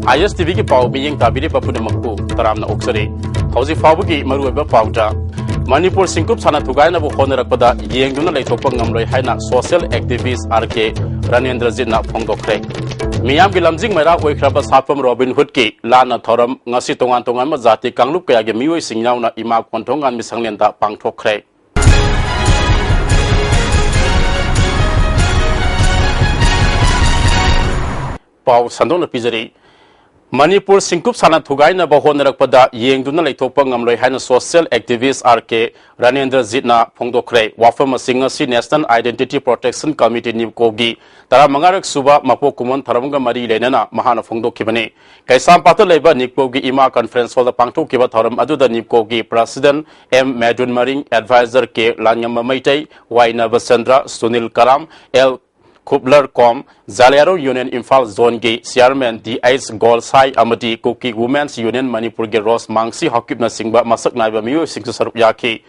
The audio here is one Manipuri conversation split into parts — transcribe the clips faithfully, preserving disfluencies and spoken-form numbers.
ꯑꯥꯏ ꯑꯦꯁ ꯇꯤ ꯚꯤꯒꯤ ꯄꯥꯎ ꯃꯤꯠꯌꯦꯡ ꯇꯥꯕꯤꯔꯤꯕ ꯄꯨꯝꯅꯃꯛꯄꯨ ꯇꯔꯥꯝꯅ ꯑꯣꯛꯆꯔꯤ꯫ ꯍꯧꯖꯤꯛ ꯐꯥꯎꯕꯒꯤ ꯃꯔꯨꯑꯣꯏꯕ ꯄꯥꯎꯗ, ꯃꯅꯤꯄꯨꯔ ꯁꯤꯡꯀꯨꯞ ꯁꯥꯟꯅ ꯊꯨꯒꯥꯏꯅꯕ ꯍꯣꯠꯅꯔꯛꯄꯗ ꯌꯦꯡꯗꯨꯅ ꯂꯩꯊꯣꯛꯄ ꯉꯝꯂꯣꯏ ꯍꯥꯏꯅ social activist ꯑꯥꯔ ꯀꯦ ꯔꯥꯅꯦꯟꯗ꯭ꯔꯖꯤꯠꯅ ꯐꯣꯡꯗꯣꯛꯈ꯭ꯔꯦ꯫ ꯃꯤꯌꯥꯝꯒꯤ ꯂꯝꯖꯤꯡ ꯃꯩꯔꯥ ꯑꯣꯏꯈ꯭ꯔꯕ ꯁꯥꯐꯝ ꯔꯣꯕꯤꯟ ꯍꯨꯗꯀꯤ ꯂꯥꯟꯅ ꯊꯧꯔꯝ ꯉꯁꯤ ꯇꯣꯉꯥꯟ ꯇꯣꯉꯥꯟꯕ ꯖꯥꯇꯤ ꯀꯥꯡꯂꯨꯞ ꯀꯌꯥꯒꯤ ꯃꯤꯑꯣꯏꯁꯤꯡ ꯌꯥꯎꯅ ꯏꯃꯥ ꯀꯣꯟꯊꯣꯡ ꯉꯥꯟꯕꯤ ꯁꯪꯂꯦꯟꯗ ꯄꯥꯡꯊꯣꯛꯈ꯭ꯔꯦ꯫ ꯄꯥꯎ ꯁꯟꯗꯣꯛꯅ ꯄꯤꯖꯔꯤ꯫ ꯃꯅꯤꯄꯨꯔ ꯁꯤꯡꯀꯨꯞ ꯁꯥꯟꯅ ꯊꯨꯒꯥꯏꯅꯕ ꯍꯣꯠꯅꯔꯛꯄꯗ ꯌꯦꯡꯗꯨꯅ ꯂꯩꯊꯣꯛꯄ ꯉꯝꯂꯣꯏ ꯍꯥꯏꯅ social activist ꯑꯥꯔ ꯀꯦ ꯔꯥꯅꯦꯟꯗ꯭ꯔꯖꯤꯠꯅ ꯐꯣꯡꯗꯣꯛꯈ꯭ꯔꯦ꯫ ꯋꯥꯐꯝ ꯑꯁꯤ ꯉꯁꯤ National Identity Protection Committee, ꯅꯤꯞꯀꯣꯒꯤ ꯇꯔꯥꯃꯉꯥꯔꯛ ꯁꯨꯕ ꯃꯄꯣꯛ ꯀꯨꯝꯑꯣꯟ ꯊꯧꯔꯝꯒ ꯃꯔꯤ ꯂꯩꯅꯅ ꯃꯍꯥꯛꯅ ꯐꯣꯡꯗꯣꯛꯈꯤꯕꯅꯤ꯫ ꯀꯩꯁꯥꯝꯄꯥꯠꯇ ꯂꯩꯕ ꯅꯤꯞꯀꯣꯒꯤ ꯏꯃꯥ conference hall ꯗ ꯄꯥꯡꯊꯣꯛꯈꯤꯕ ꯊꯧꯔꯝ ꯑꯗꯨꯗ ꯅꯤꯞꯀꯣꯒꯤ president ꯑꯦꯝ ꯃꯦꯗꯨꯟ ꯃꯔꯤꯡ, advisor ꯀꯦ ꯂꯥꯟꯉꯝꯕ ꯃꯩꯇꯩ, ꯋꯥꯏ ꯅꯕꯆꯟꯗ꯭ꯔ, ꯁꯨꯅꯤꯜ ꯀꯔꯥꯝ, ꯑꯦꯜ ꯈꯨꯞꯂꯔ ꯀꯣꯝ, ꯖꯥꯂꯤꯌꯥꯔꯣꯡ ꯌꯨꯅꯤꯌꯟ ꯏꯝꯐꯥꯜ ꯖꯣꯟꯒꯤ chairman ꯗꯤ ꯑꯩꯆ ꯒꯣꯜꯁꯥꯏ ꯑꯃꯗꯤ ꯀꯨꯀꯤ Women's Union ꯃꯅꯤꯄꯨꯔꯒꯤ ꯔꯣꯁ ꯃꯥꯡꯁꯤ ꯍꯥꯎꯀꯤꯞꯅꯆꯤꯡꯕ ꯃꯁꯛ ꯅꯥꯏꯕ ꯃꯤꯑꯣꯏꯁꯤꯡꯁꯨ ꯁꯔꯨꯛ ꯌꯥꯈꯤ꯫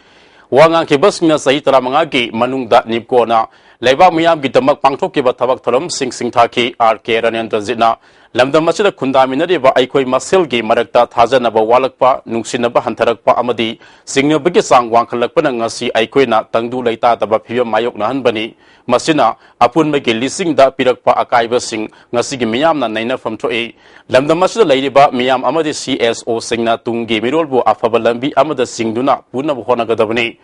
ꯋꯥ ꯉꯥꯡꯈꯤꯕꯁꯤꯡꯅ ꯆꯍꯤ ꯇꯔꯥꯃꯉꯥꯒꯤ ꯃꯅꯨꯡꯗ ꯅꯤꯞꯀꯣꯅ ꯂꯩꯕꯥꯛ ꯃꯤꯌꯥꯝꯒꯤꯗꯃꯛ ꯄꯥꯡꯊꯣꯛꯈꯤꯕ ꯊꯕꯛ ꯊꯧꯔꯝꯁꯤꯡ ꯁꯤꯡꯊꯥꯈꯤ꯫ ꯑꯥꯔ ꯀꯦ ꯔꯥꯅꯦꯟꯗ꯭ꯔꯖꯤꯠꯅ ꯂꯝꯗꯝ ꯑꯁꯤꯗ ꯈꯨꯟꯗꯥꯃꯤꯟꯅꯔꯤꯕ ꯑꯩꯈꯣꯏ ꯃꯁꯦꯜꯒꯤ ꯃꯔꯛꯇ ꯊꯥꯖꯅꯕ ꯋꯥꯠꯂꯛꯄ, ꯅꯨꯡꯁꯤꯅꯕ ꯍꯟꯊꯔꯛꯄ ꯑꯃꯗꯤ ꯆꯤꯡꯅꯕꯒꯤ ꯆꯥꯡ ꯋꯥꯡꯈꯠꯂꯛꯄꯅ ꯉꯁꯤ ꯑꯩꯈꯣꯏꯅ ꯇꯪꯗꯨ ꯂꯩꯇꯥꯗꯕ ꯐꯤꯚꯝ ꯃꯥꯌꯣꯛꯅꯍꯟꯕꯅꯤ꯫ ꯃꯁꯤꯅ ꯑꯄꯨꯟꯕꯒꯤ ꯂꯤꯁꯤꯡꯗ ꯄꯤꯔꯛꯄ ꯑꯀꯥꯏꯕꯁꯤꯡ ꯉꯁꯤꯒꯤ ꯃꯤꯌꯥꯝꯅ ꯅꯩꯅꯐꯝ ꯊꯣꯛꯏ꯫ ꯂꯝꯗꯝ ꯑꯁꯤꯗ ꯂꯩꯔꯤꯕ ꯃꯤꯌꯥꯝ ꯑꯃꯗꯤ ꯁꯤ ꯑꯦꯁ ꯑꯣꯁꯤꯡꯅ ꯇꯨꯡꯒꯤ ꯃꯤꯔꯣꯜꯕꯨ ꯑꯐꯕ ꯂꯝꯕꯤ ꯑꯃꯗ ꯆꯤꯡꯗꯨꯅ ꯄꯨꯅꯕ ꯍꯣꯠꯅꯒꯗꯕꯅꯤ꯫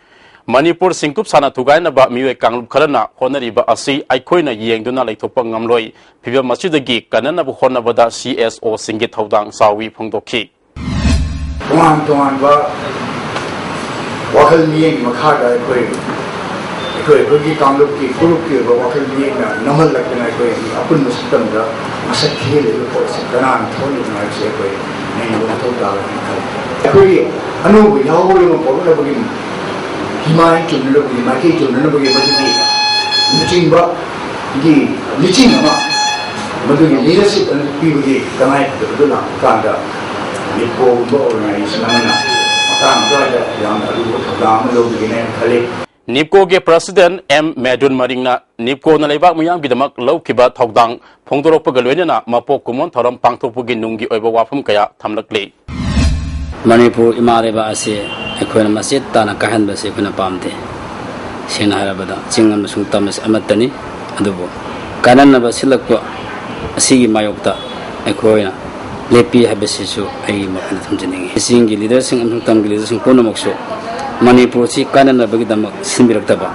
ꯃꯅꯤꯄꯨꯔ ꯁꯤꯡꯀꯨꯞ ꯁꯥꯟꯅ ꯊꯨꯒꯥꯏꯅꯕ ꯃꯤꯑꯣꯏ ꯀꯥꯡꯂꯨꯞ ꯈꯔꯅ ꯍꯣꯠꯅꯔꯤꯕ ꯑꯁꯤ ꯑꯩꯈꯣꯏꯅ ꯌꯦꯡꯗꯨꯅ ꯂꯩꯊꯣꯛꯄ ꯉꯝꯂꯣꯏ꯫ ꯐꯤꯚꯝ ꯑꯁꯤꯗꯒꯤ ꯀꯟꯅꯅꯕ ꯍꯣꯠꯅꯕꯗ ꯁꯤ ꯑꯦꯁ ꯑꯣꯁꯤꯡꯒꯤ ꯊꯧꯗꯥꯡ ꯆꯥꯎꯏ ꯐꯣꯡꯗꯣꯛꯈꯤ꯫ ꯇꯣꯉꯥꯟ ꯇꯣꯉꯥꯟꯕ ꯋꯥꯈꯜ ꯃꯤꯠꯌꯦꯡꯒꯤ ꯃꯈꯥꯗ ꯑꯩꯈꯣꯏ, ꯑꯩꯈꯣꯏ, ꯑꯩꯈꯣꯏꯒꯤ ꯀꯥꯡꯂꯨꯞꯀꯤ ꯐꯨꯔꯨꯞꯀꯤ ꯑꯣꯏꯕ ꯋꯥꯈꯜ ꯃꯤꯠꯌꯦꯡꯅ ꯅꯝꯍꯜꯂꯛꯇꯅ ꯑꯩꯈꯣꯏꯒꯤ ꯑꯄꯨꯟꯕ ꯁꯛꯇꯝꯗ ꯃꯁꯛ ꯊꯤꯍꯜꯂꯤꯕ ꯄꯣꯠ ꯑꯁꯤ ꯀꯅꯥꯅ ꯊꯣꯛꯍꯜꯂꯤꯕꯅꯣ ꯍꯥꯏꯕꯁꯤ ꯑꯩꯈꯣꯏ ꯅꯩꯅꯕ ꯃꯊꯧ ꯇꯥꯒꯅꯤ ꯈꯜꯂꯤ꯫ ꯑꯩꯈꯣꯏꯒꯤ ꯑꯅꯧꯕ ꯌꯥꯍꯧꯕ ꯑꯃ ꯄꯣꯛꯅꯕꯒꯤ ꯏꯃꯥꯏ ꯆꯨꯝꯅꯅꯕꯒꯤ, ꯃꯥꯏꯀꯩ ꯆꯨꯝꯅꯅꯕꯒꯤ ꯃꯗꯨꯒꯤ ꯂꯨꯆꯤꯡꯕꯒꯤ ꯂꯤꯆꯤꯡ ꯑꯃ, ꯃꯗꯨꯒꯤ leadership ꯑꯃ ꯄꯤꯕꯒꯤ ꯇꯉꯥꯏ ꯐꯗꯕꯗꯨ ꯂꯥꯛꯄ ꯀꯥꯟꯗ ꯅꯤꯞꯀꯣꯒꯨꯝꯕ organization ꯑꯃꯅ ꯃꯇꯥꯡ ꯑꯗꯨꯋꯥꯏꯗ ꯌꯥꯝꯅ ꯑꯔꯨꯕ ꯊꯧꯗꯥꯡ ꯑꯃ ꯂꯧꯕꯤꯒꯅꯤ ꯍꯥꯏꯅ ꯈꯜꯂꯤ꯫ ꯅꯤꯞꯀꯣꯒꯤ ꯄ꯭ꯔꯁꯤꯗꯦꯟ ꯑꯦꯝ ꯃꯦꯗꯨꯟ ꯃꯔꯤꯡꯅ ꯅꯤꯞꯀꯣꯅ ꯂꯩꯕꯥꯛ ꯃꯤꯌꯥꯝꯒꯤꯗꯃꯛ ꯂꯧꯈꯤꯕ ꯊꯧꯗꯥꯡ ꯐꯣꯡꯗꯣꯔꯛꯄꯒ ꯂꯣꯏꯅꯅ ꯃꯄꯣꯛ ꯀꯨꯝꯑꯣꯟ ꯊꯧꯔꯝ ꯄꯥꯡꯊꯣꯛꯄꯒꯤ ꯅꯨꯡꯒꯤ ꯑꯣꯏꯕ ꯋꯥꯐꯝ ꯀꯌꯥ ꯊꯝꯂꯛꯂꯤ꯫ ꯃꯅꯤꯄꯨꯔ ꯏꯃꯥ ꯂꯩꯕꯥꯛ ꯑꯁꯤ ꯑꯩꯈꯣꯏꯅ ꯃꯆꯦꯠ ꯇꯥꯅ ꯀꯥꯏꯍꯟꯕꯁꯤ ꯑꯩꯈꯣꯏꯅ ꯄꯥꯝꯗꯦ꯫ ꯁꯦꯡꯅ ꯍꯥꯏꯔꯕꯗ ꯆꯤꯡ ꯑꯃꯁꯨꯡ ꯇꯝ ꯑꯁꯤ ꯑꯃꯠꯇꯅꯤ꯫ ꯑꯗꯨꯕꯨ ꯀꯥꯏꯅꯅꯕ ꯁꯤꯜꯂꯛꯄ ꯑꯁꯤꯒꯤ ꯃꯥꯌꯣꯛꯇ ꯑꯩꯈꯣꯏꯅ ꯂꯦꯞꯄꯤ ꯍꯥꯏꯕꯁꯤꯁꯨ ꯑꯩꯒꯤ ꯃꯈꯥꯗ ꯊꯝꯖꯅꯤꯡꯏ꯫ ꯆꯤꯡꯒꯤ ꯂꯤꯗꯔꯁꯤꯡ ꯑꯃꯁꯨꯡ ꯇꯝꯒꯤ ꯂꯤꯗꯔꯁꯤꯡ ꯄꯨꯝꯅꯃꯛꯁꯨ ꯃꯅꯤꯄꯨꯔꯁꯤ ꯀꯥꯏꯅꯅꯕꯒꯤꯗꯃꯛ ꯁꯤꯟꯕꯤꯔꯛꯇꯕ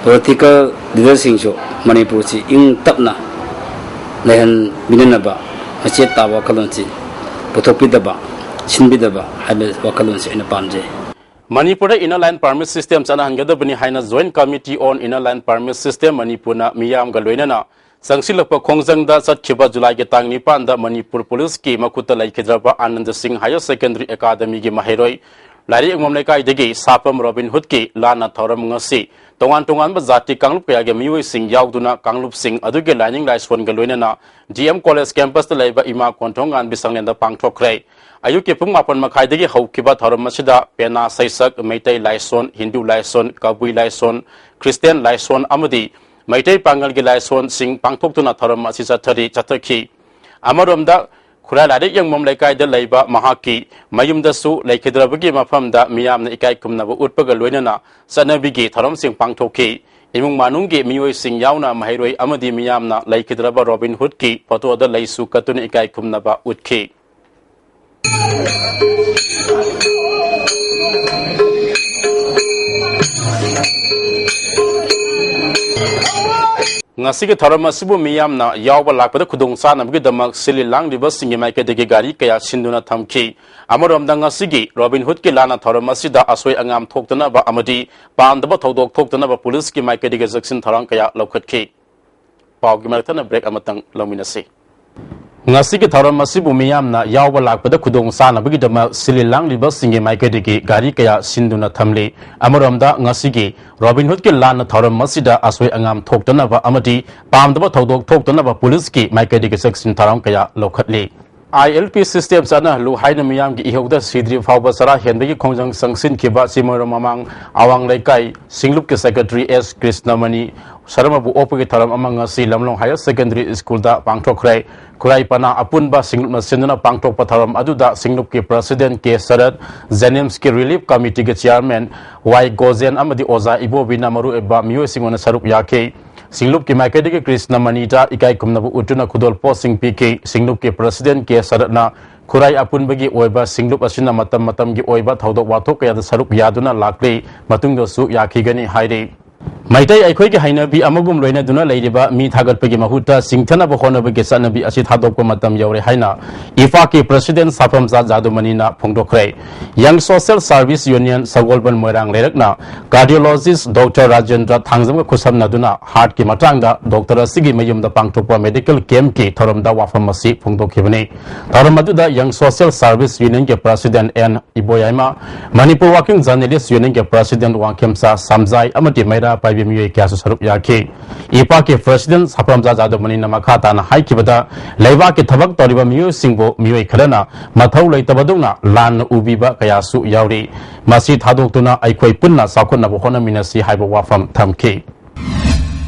ꯄꯣꯂꯤꯇꯤꯀꯦꯜ ꯂꯤꯗꯔꯁꯤꯡꯁꯨ ꯃꯅꯤꯄꯨꯔꯁꯤ ꯏꯪ ꯇꯞꯅ ꯂꯩꯍꯟꯕꯤꯅꯅꯕ ꯃꯆꯦꯠ ꯇꯥꯕ ꯋꯥꯈꯜꯂꯣꯟꯁꯤ ꯄꯨꯊꯣꯛꯄꯤꯗꯕ, ꯁꯤꯟꯕꯤꯗꯕ ꯍꯥꯏꯕ ꯋꯥꯈꯜꯂꯣꯟꯁꯤ ꯑꯩꯅ ꯄꯥꯝꯖꯩ꯫ ꯃꯅꯤꯄꯨꯔꯗ Inner Line Permit System ꯆꯠꯅꯍꯟꯒꯗꯕꯅꯤ ꯍꯥꯏꯅ Joint Committee on Inner Line Permit System ꯃꯅꯤꯄꯨꯔꯅ ꯃꯤꯌꯥꯝꯒ ꯂꯣꯏꯅꯅ ꯆꯪꯁꯤꯜꯂꯛꯄ ꯈꯣꯡꯖꯪꯗ ꯆꯠꯈꯤꯕ ꯖꯨꯂꯥꯏꯒꯤ ꯇꯥꯡ ꯅꯤꯄꯥꯟꯗ ꯃꯅꯤꯄꯨꯔ ꯄꯨꯂꯤꯁꯀꯤ ꯃꯈꯨꯠꯇ ꯂꯩꯈꯤꯗ꯭ꯔꯕ ꯑꯥꯅꯟꯗ ꯁꯤꯡ ꯍꯥꯌꯔ ꯁꯦꯀꯦꯟꯗꯔꯤ ꯑꯦꯀꯥꯗꯃꯤꯒꯤ ꯃꯍꯩꯔꯣꯏ ꯂꯥꯏꯔꯤꯛ ꯌꯦꯡꯐꯝ ꯂꯩꯀꯥꯏꯗꯒꯤ ꯁꯥꯄꯝ ꯔꯣꯕꯤꯟ ꯍꯨꯗꯀꯤ ꯂꯥꯟꯅ ꯊꯧꯔꯝ ꯉꯁꯤ ꯇꯣꯉꯥꯟ ꯇꯣꯉꯥꯟꯕ ꯖꯥꯇꯤ ꯀꯥꯡꯂꯨꯞ ꯀꯌꯥꯒꯤ ꯃꯤꯑꯣꯏꯁꯤꯡ ꯌꯥꯎꯗꯨꯅ ꯀꯥꯡꯂꯨꯞꯁꯤꯡ ꯑꯗꯨꯒꯤ ꯂꯥꯏꯅꯤꯡ ꯂꯥꯏꯁꯣꯟꯒ ꯂꯣꯏꯅꯅ ꯗꯤ ꯑꯦꯝ ꯀꯣꯂꯦꯖ ꯀꯦꯝꯄꯁꯇ ꯂꯩꯕ ꯏꯃꯥ ꯀꯣꯟꯊꯣꯡꯉꯥꯟꯕꯤ ꯁꯪꯂꯦꯟꯗ ꯄꯥꯡꯊꯣꯛꯈ꯭ꯔꯦ꯫ ꯑꯌꯨꯛꯀꯤ ꯄꯨꯡ ꯃꯥꯄꯟ ꯃꯈꯥꯏꯗꯒꯤ ꯍꯧꯈꯤꯕ ꯊꯧꯔꯝ ꯑꯁꯤꯗ ꯄꯦꯅꯥ ꯁꯩꯁꯛ, ꯃꯩꯇꯩ ꯂꯥꯏꯁꯣꯟ, ꯍꯤꯟꯗꯨ ꯂꯥꯏꯁꯣꯟ, ꯀꯕꯨꯏ ꯂꯥꯏꯁꯣꯟ, ꯈ꯭ꯔꯤꯁꯇꯤꯌꯥꯟ ꯂꯥꯏꯁꯣꯟ ꯑꯃꯗꯤ ꯃꯩꯇꯩ ꯄꯥꯉꯜꯒꯤ ꯂꯥꯏꯁꯣꯟꯁꯤꯡ ꯄꯥꯡꯊꯣꯛꯇꯨꯅ ꯊꯧꯔꯝ ꯑꯁꯤ ꯆꯠꯊꯔꯤ, ꯆꯠꯊꯈꯤ꯫ ꯑꯃꯔꯣꯝꯗ ꯈꯨꯔꯥꯏ ꯂꯥꯏꯔꯤꯛ ꯌꯦꯡꯐꯝ ꯂꯩꯀꯥꯏꯗ ꯂꯩꯕ ꯃꯍꯥꯛꯀꯤ ꯃꯌꯨꯝꯗꯁꯨ ꯂꯩꯈꯤꯗ꯭ꯔꯕꯒꯤ ꯃꯐꯝꯗ ꯃꯤꯌꯥꯝꯅ ꯏꯀꯥꯏ ꯈꯨꯝꯅꯕ ꯎꯠꯄꯒ ꯂꯣꯏꯅꯅ ꯆꯠꯅꯕꯤꯒꯤ ꯊꯧꯔꯝꯁꯤꯡ ꯄꯥꯡꯊꯣꯛꯈꯤ꯫ ꯏꯃꯨꯡ ꯃꯅꯨꯡꯒꯤ ꯃꯤꯑꯣꯏꯁꯤꯡ ꯌꯥꯎꯅ ꯃꯍꯩꯔꯣꯏ ꯑꯃꯗꯤ ꯃꯤꯌꯥꯝꯅ ꯂꯩꯈꯤꯗ꯭ꯔꯕ ꯔꯣꯕꯤꯟ ꯍꯨꯗꯀꯤ ꯐꯣꯇꯣꯗ ꯂꯩꯁꯨ ꯀꯠꯇꯨꯅ ꯏꯀꯥꯏ ꯈꯨꯝꯅꯕ ꯎꯠꯈꯤ꯫ ꯉꯁꯤꯒꯤ ꯊꯧꯔꯝ ꯑꯁꯤꯕꯨ ꯃꯤꯌꯥꯝꯅ ꯌꯥꯎꯕ ꯂꯥꯛꯄꯗ ꯈꯨꯗꯣꯡ ꯆꯥꯅꯕꯒꯤꯗꯃꯛ ꯁꯤꯜꯂꯤ ꯂꯥꯡꯂꯤꯕꯁꯤꯡꯒꯤ ꯃꯥꯏꯀꯩꯗꯒꯤ ꯒꯥꯔꯤ ꯀꯌꯥ ꯁꯤꯟꯗꯨꯅ ꯊꯝꯈꯤ꯫ ꯑꯃꯔꯣꯝꯗ ꯉꯁꯤꯒꯤ ꯔꯣꯕꯤꯟ ꯍꯨꯗꯀꯤ ꯂꯥꯟꯅ ꯊꯧꯔꯝ ꯑꯁꯤꯗ ꯑꯁꯣꯏ ꯑꯉꯥꯝ ꯊꯣꯛꯇꯅꯕ ꯑꯃꯗꯤ ꯄꯥꯝꯗꯕ ꯊꯧꯗꯣꯛ ꯊꯣꯛꯇꯅꯕ ꯄꯨꯂꯤꯁꯀꯤ ꯃꯥꯏꯀꯩꯗꯒꯤ ꯆꯦꯛꯁꯤꯟ ꯊꯧꯔꯥꯡ ꯀꯌꯥ ꯂꯧꯈꯠꯈꯤ꯫ ꯄꯥꯎꯒꯤ ꯃꯔꯛ ꯊꯠꯅ ꯕ꯭ꯔꯦꯛ ꯑꯃꯇꯪ ꯂꯧꯃꯤꯟꯅꯁꯤ꯫ ꯉꯁꯤꯒꯤ ꯊꯧꯔꯝ ꯑꯁꯤꯕꯨ ꯃꯤꯌꯥꯝꯅ ꯌꯥꯎꯕ ꯂꯥꯛꯄꯗ ꯈꯨꯗꯣꯡ ꯆꯥꯅꯕꯒꯤꯗꯃꯛ ꯁꯤꯜꯂꯤ ꯂꯥꯡꯂꯤꯕꯁꯤꯡꯒꯤ ꯃꯥꯏꯀꯩꯗꯒꯤ ꯒꯥꯔꯤ ꯀꯌꯥ ꯁꯤꯟꯗꯨꯅ ꯊꯝꯂꯤ꯫ ꯑꯃꯔꯣꯝꯗ ꯉꯁꯤꯒꯤ ꯔꯣꯕꯤꯟ ꯍꯨꯗꯀꯤ ꯂꯥꯟꯅ ꯊꯧꯔꯝ ꯑꯁꯤꯗ ꯑꯁꯣꯏ ꯑꯉꯥꯝ ꯊꯣꯛꯇꯅꯕ ꯑꯃꯗꯤ ꯄꯥꯝꯗꯕ ꯊꯧꯗꯣꯛ ꯊꯣꯛꯇꯅꯕ ꯄꯨꯂꯤꯁꯀꯤ ꯃꯥꯏꯀꯩꯗꯒꯤ ꯆꯦꯛꯁꯤꯟ ꯊꯧꯔꯥꯡ ꯀꯌꯥ ꯂꯧꯈꯠꯂꯤ꯫ ꯑꯥꯏ ꯑꯦꯜ ꯄꯤ ꯁꯤꯁꯇꯦꯝ ꯆꯠꯅꯍꯜꯂꯨ ꯍꯥꯏꯅ ꯃꯤꯌꯥꯝꯒꯤ ꯏꯍꯧꯗ ꯁꯤꯗ꯭ꯔꯤ ꯐꯥꯎꯕ ꯆꯔꯥ ꯍꯦꯟꯕꯒꯤ ꯈꯣꯡꯖꯪ ꯆꯪꯁꯤꯟꯈꯤꯕ ꯆꯤꯡꯃꯩꯔꯣꯡ ꯃꯃꯥꯡ ꯑꯋꯥꯡ ꯂꯩꯀꯥꯏ ꯁꯤꯡꯂꯨꯞꯀꯤ ꯁꯦꯀ꯭ꯔꯦꯇꯔꯤ ꯑꯦꯁ ꯀ꯭ꯔꯤꯁꯅꯃꯅꯤ ꯁꯔꯃꯕꯨ ꯑꯣꯛꯄꯒꯤ ꯊꯧꯔꯝ ꯑꯃ ꯉꯁꯤ ꯂꯝꯂꯣꯡ ꯍꯥꯌꯔ ꯁꯦꯀꯦꯟꯗꯔꯤ ꯁ꯭ꯀꯨꯜꯗ ꯄꯥꯡꯊꯣꯛꯈ꯭ꯔꯦ꯫ ꯈꯨꯔꯥꯏ ꯄꯅꯥ ꯑꯄꯨꯟꯕ ꯁꯤꯡꯂꯨꯞꯅ ꯁꯤꯟꯗꯨꯅ ꯄꯥꯡꯊꯣꯛꯄ ꯊꯧꯔꯝ ꯑꯗꯨꯗ ꯁꯤꯡꯂꯨꯞꯀꯤ ꯄ꯭ꯔꯁꯤꯗꯦꯟ ꯀꯦ ꯁꯔꯠ, ꯖꯦꯅꯤꯝꯁꯀꯤ ꯔꯤꯂꯤꯐ ꯀꯃꯤꯇꯤꯒꯤ ꯆꯤꯌꯥꯔꯃꯦꯟ ꯋꯥꯏ ꯒꯣꯖꯦꯟ ꯑꯃꯗꯤ ꯑꯣꯖꯥ ꯏꯕꯣꯕꯤꯅ ꯃꯔꯨꯑꯣꯏꯕ ꯃꯤꯑꯣꯏꯁꯤꯡ ꯑꯣꯏꯅ ꯁꯔꯨꯛ ꯌꯥꯈꯤ꯫ ꯁꯤꯡꯂꯨꯞꯀꯤ ꯃꯥꯏꯀꯩꯗꯒꯤ ꯀ꯭ꯔꯤꯁꯅ ꯃꯅꯤꯗ ꯏꯀꯥꯏ ꯈꯨꯝꯅꯕ ꯎꯠꯇꯨꯅ ꯈꯨꯗꯣꯜ ꯄꯣꯠꯁꯤꯡ ꯄꯤꯈꯤ꯫ ꯁꯤꯡꯂꯨꯞꯀꯤ ꯄ꯭ꯔꯁꯤꯗꯦꯟ ꯀꯦ ꯁꯔꯠꯅ ꯈꯨꯔꯥꯏ ꯑꯄꯨꯟꯕꯒꯤ ꯑꯣꯏꯕ ꯁꯤꯡꯂꯨꯞ ꯑꯁꯤꯅ ꯃꯇꯝ ꯃꯇꯝꯒꯤ ꯑꯣꯏꯕ ꯊꯧꯗꯣꯛ ꯋꯥꯊꯣꯛ ꯀꯌꯥꯗ ꯁꯔꯨꯛ ꯌꯥꯗꯨꯅ ꯂꯥꯛꯂꯤ, ꯃꯇꯨꯡꯗꯁꯨ ꯌꯥꯈꯤꯒꯅꯤ ꯍꯥꯏꯔꯤ꯫ ꯃꯩꯇꯩ ꯑꯩꯈꯣꯏꯒꯤ ꯍꯩꯅꯕꯤ ꯑꯃꯒꯨꯝ ꯂꯣꯏꯅꯗꯨꯅ ꯂꯩꯔꯤꯕ ꯃꯤ ꯊꯥꯒꯠꯄꯒꯤ ꯃꯍꯨꯠꯇ ꯁꯤꯡꯊꯅꯕ ꯍꯣꯠꯅꯕꯒꯤ ꯆꯠꯅꯕꯤ ꯑꯁꯤ ꯊꯥꯗꯣꯛꯄ ꯃꯇꯝ ꯌꯧꯔꯦ ꯍꯥꯏꯅ ꯏꯐꯥꯛꯀꯤ ꯄ꯭ꯔꯁꯤꯗꯦꯟ ꯁꯥꯐꯝꯆꯥ ꯖꯥꯗꯨꯃꯅꯤꯅ ꯐꯣꯡꯗꯣꯛꯈ꯭ꯔꯦ꯫ ꯌꯪ ꯁꯣꯁꯤꯌꯦꯜ ꯁꯥꯔꯚꯤꯁ ꯌꯨꯅꯤꯌꯟ ꯁꯒꯣꯜꯕꯟ ꯃꯣꯏꯔꯥꯡ ꯂꯩꯔꯛꯅ ꯀꯥꯔꯗꯤꯑꯣꯂꯣꯖꯤꯁ ꯗꯣꯛꯇꯔ ꯔꯥꯖꯦꯟꯗ꯭ꯔ ꯊꯥꯡꯖꯝꯒ ꯈꯨꯠꯁꯝꯅꯗꯨꯅ ꯍꯥꯔꯠꯀꯤ ꯃꯇꯥꯡꯗ ꯗꯣꯛꯇꯔ ꯑꯁꯤꯒꯤ ꯃꯌꯨꯝꯗ ꯄꯥꯡꯊꯣꯛꯄ ꯃꯦꯗꯤꯀꯦꯜ ꯀꯦꯝꯞꯀꯤ ꯊꯧꯔꯝꯗ ꯋꯥꯐꯝ ꯑꯁꯤ ꯐꯣꯡꯗꯣꯛꯈꯤꯕꯅꯤ꯫ ꯊꯧꯔꯝ ꯑꯗꯨꯗ ꯌꯪ ꯁꯣꯁꯤꯌꯦꯜ ꯁꯥꯔꯚꯤꯁ ꯌꯨꯅꯤꯌꯟꯒꯤ ꯄ꯭ꯔꯁꯤꯗꯦꯟ ꯑꯦꯟ ꯏꯕꯣꯌꯥꯏꯃ, ꯃꯅꯤꯄꯨꯔ ꯋꯥꯔꯀꯤꯡ ꯖꯔꯅꯦꯂꯤꯁ ꯌꯨꯅꯤꯌꯟꯒꯤ ꯄ꯭ꯔꯁꯤꯗꯦꯟ ꯋꯥꯡꯈꯦꯝꯆꯥ ꯁꯝꯖꯥꯏ ꯑꯃꯗꯤ ꯃꯩꯔꯥ ꯄꯥꯏꯕꯤ ꯃꯤꯑꯣꯏ ꯀꯌꯥꯁꯨ ꯁꯔꯨꯛ ꯌꯥꯈꯤ꯫ ꯏꯄꯥꯛꯀꯤ ꯄ꯭ꯔꯁꯤꯗꯦꯟ ꯁꯥꯐ꯭ꯔꯝꯖꯥ ꯖꯥꯗꯨꯃꯅꯤꯅ ꯃꯈꯥ ꯇꯥꯅ ꯍꯥꯏꯈꯤꯕꯗ, ꯂꯩꯕꯥꯛꯀꯤ ꯊꯕꯛ ꯇꯧꯔꯤꯕ ꯃꯤꯑꯣꯏꯁꯤꯡꯕꯨ ꯃꯤꯑꯣꯏ ꯈꯔꯅ ꯃꯊꯧ ꯂꯩꯇꯕꯗꯧꯅ ꯂꯥꯟꯅ ꯎꯕꯤꯕ ꯀꯌꯥꯁꯨ ꯌꯥꯎꯔꯤ꯫ ꯃꯁꯤ ꯊꯥꯗꯣꯛꯇꯨꯅ ꯑꯩꯈꯣꯏ ꯄꯨꯟꯅ ꯆꯥꯎꯈꯠꯅꯕ ꯍꯣꯠꯅꯃꯤꯟꯅꯁꯤ ꯍꯥꯏꯕ ꯋꯥꯐꯝ ꯊꯝꯈꯤ꯫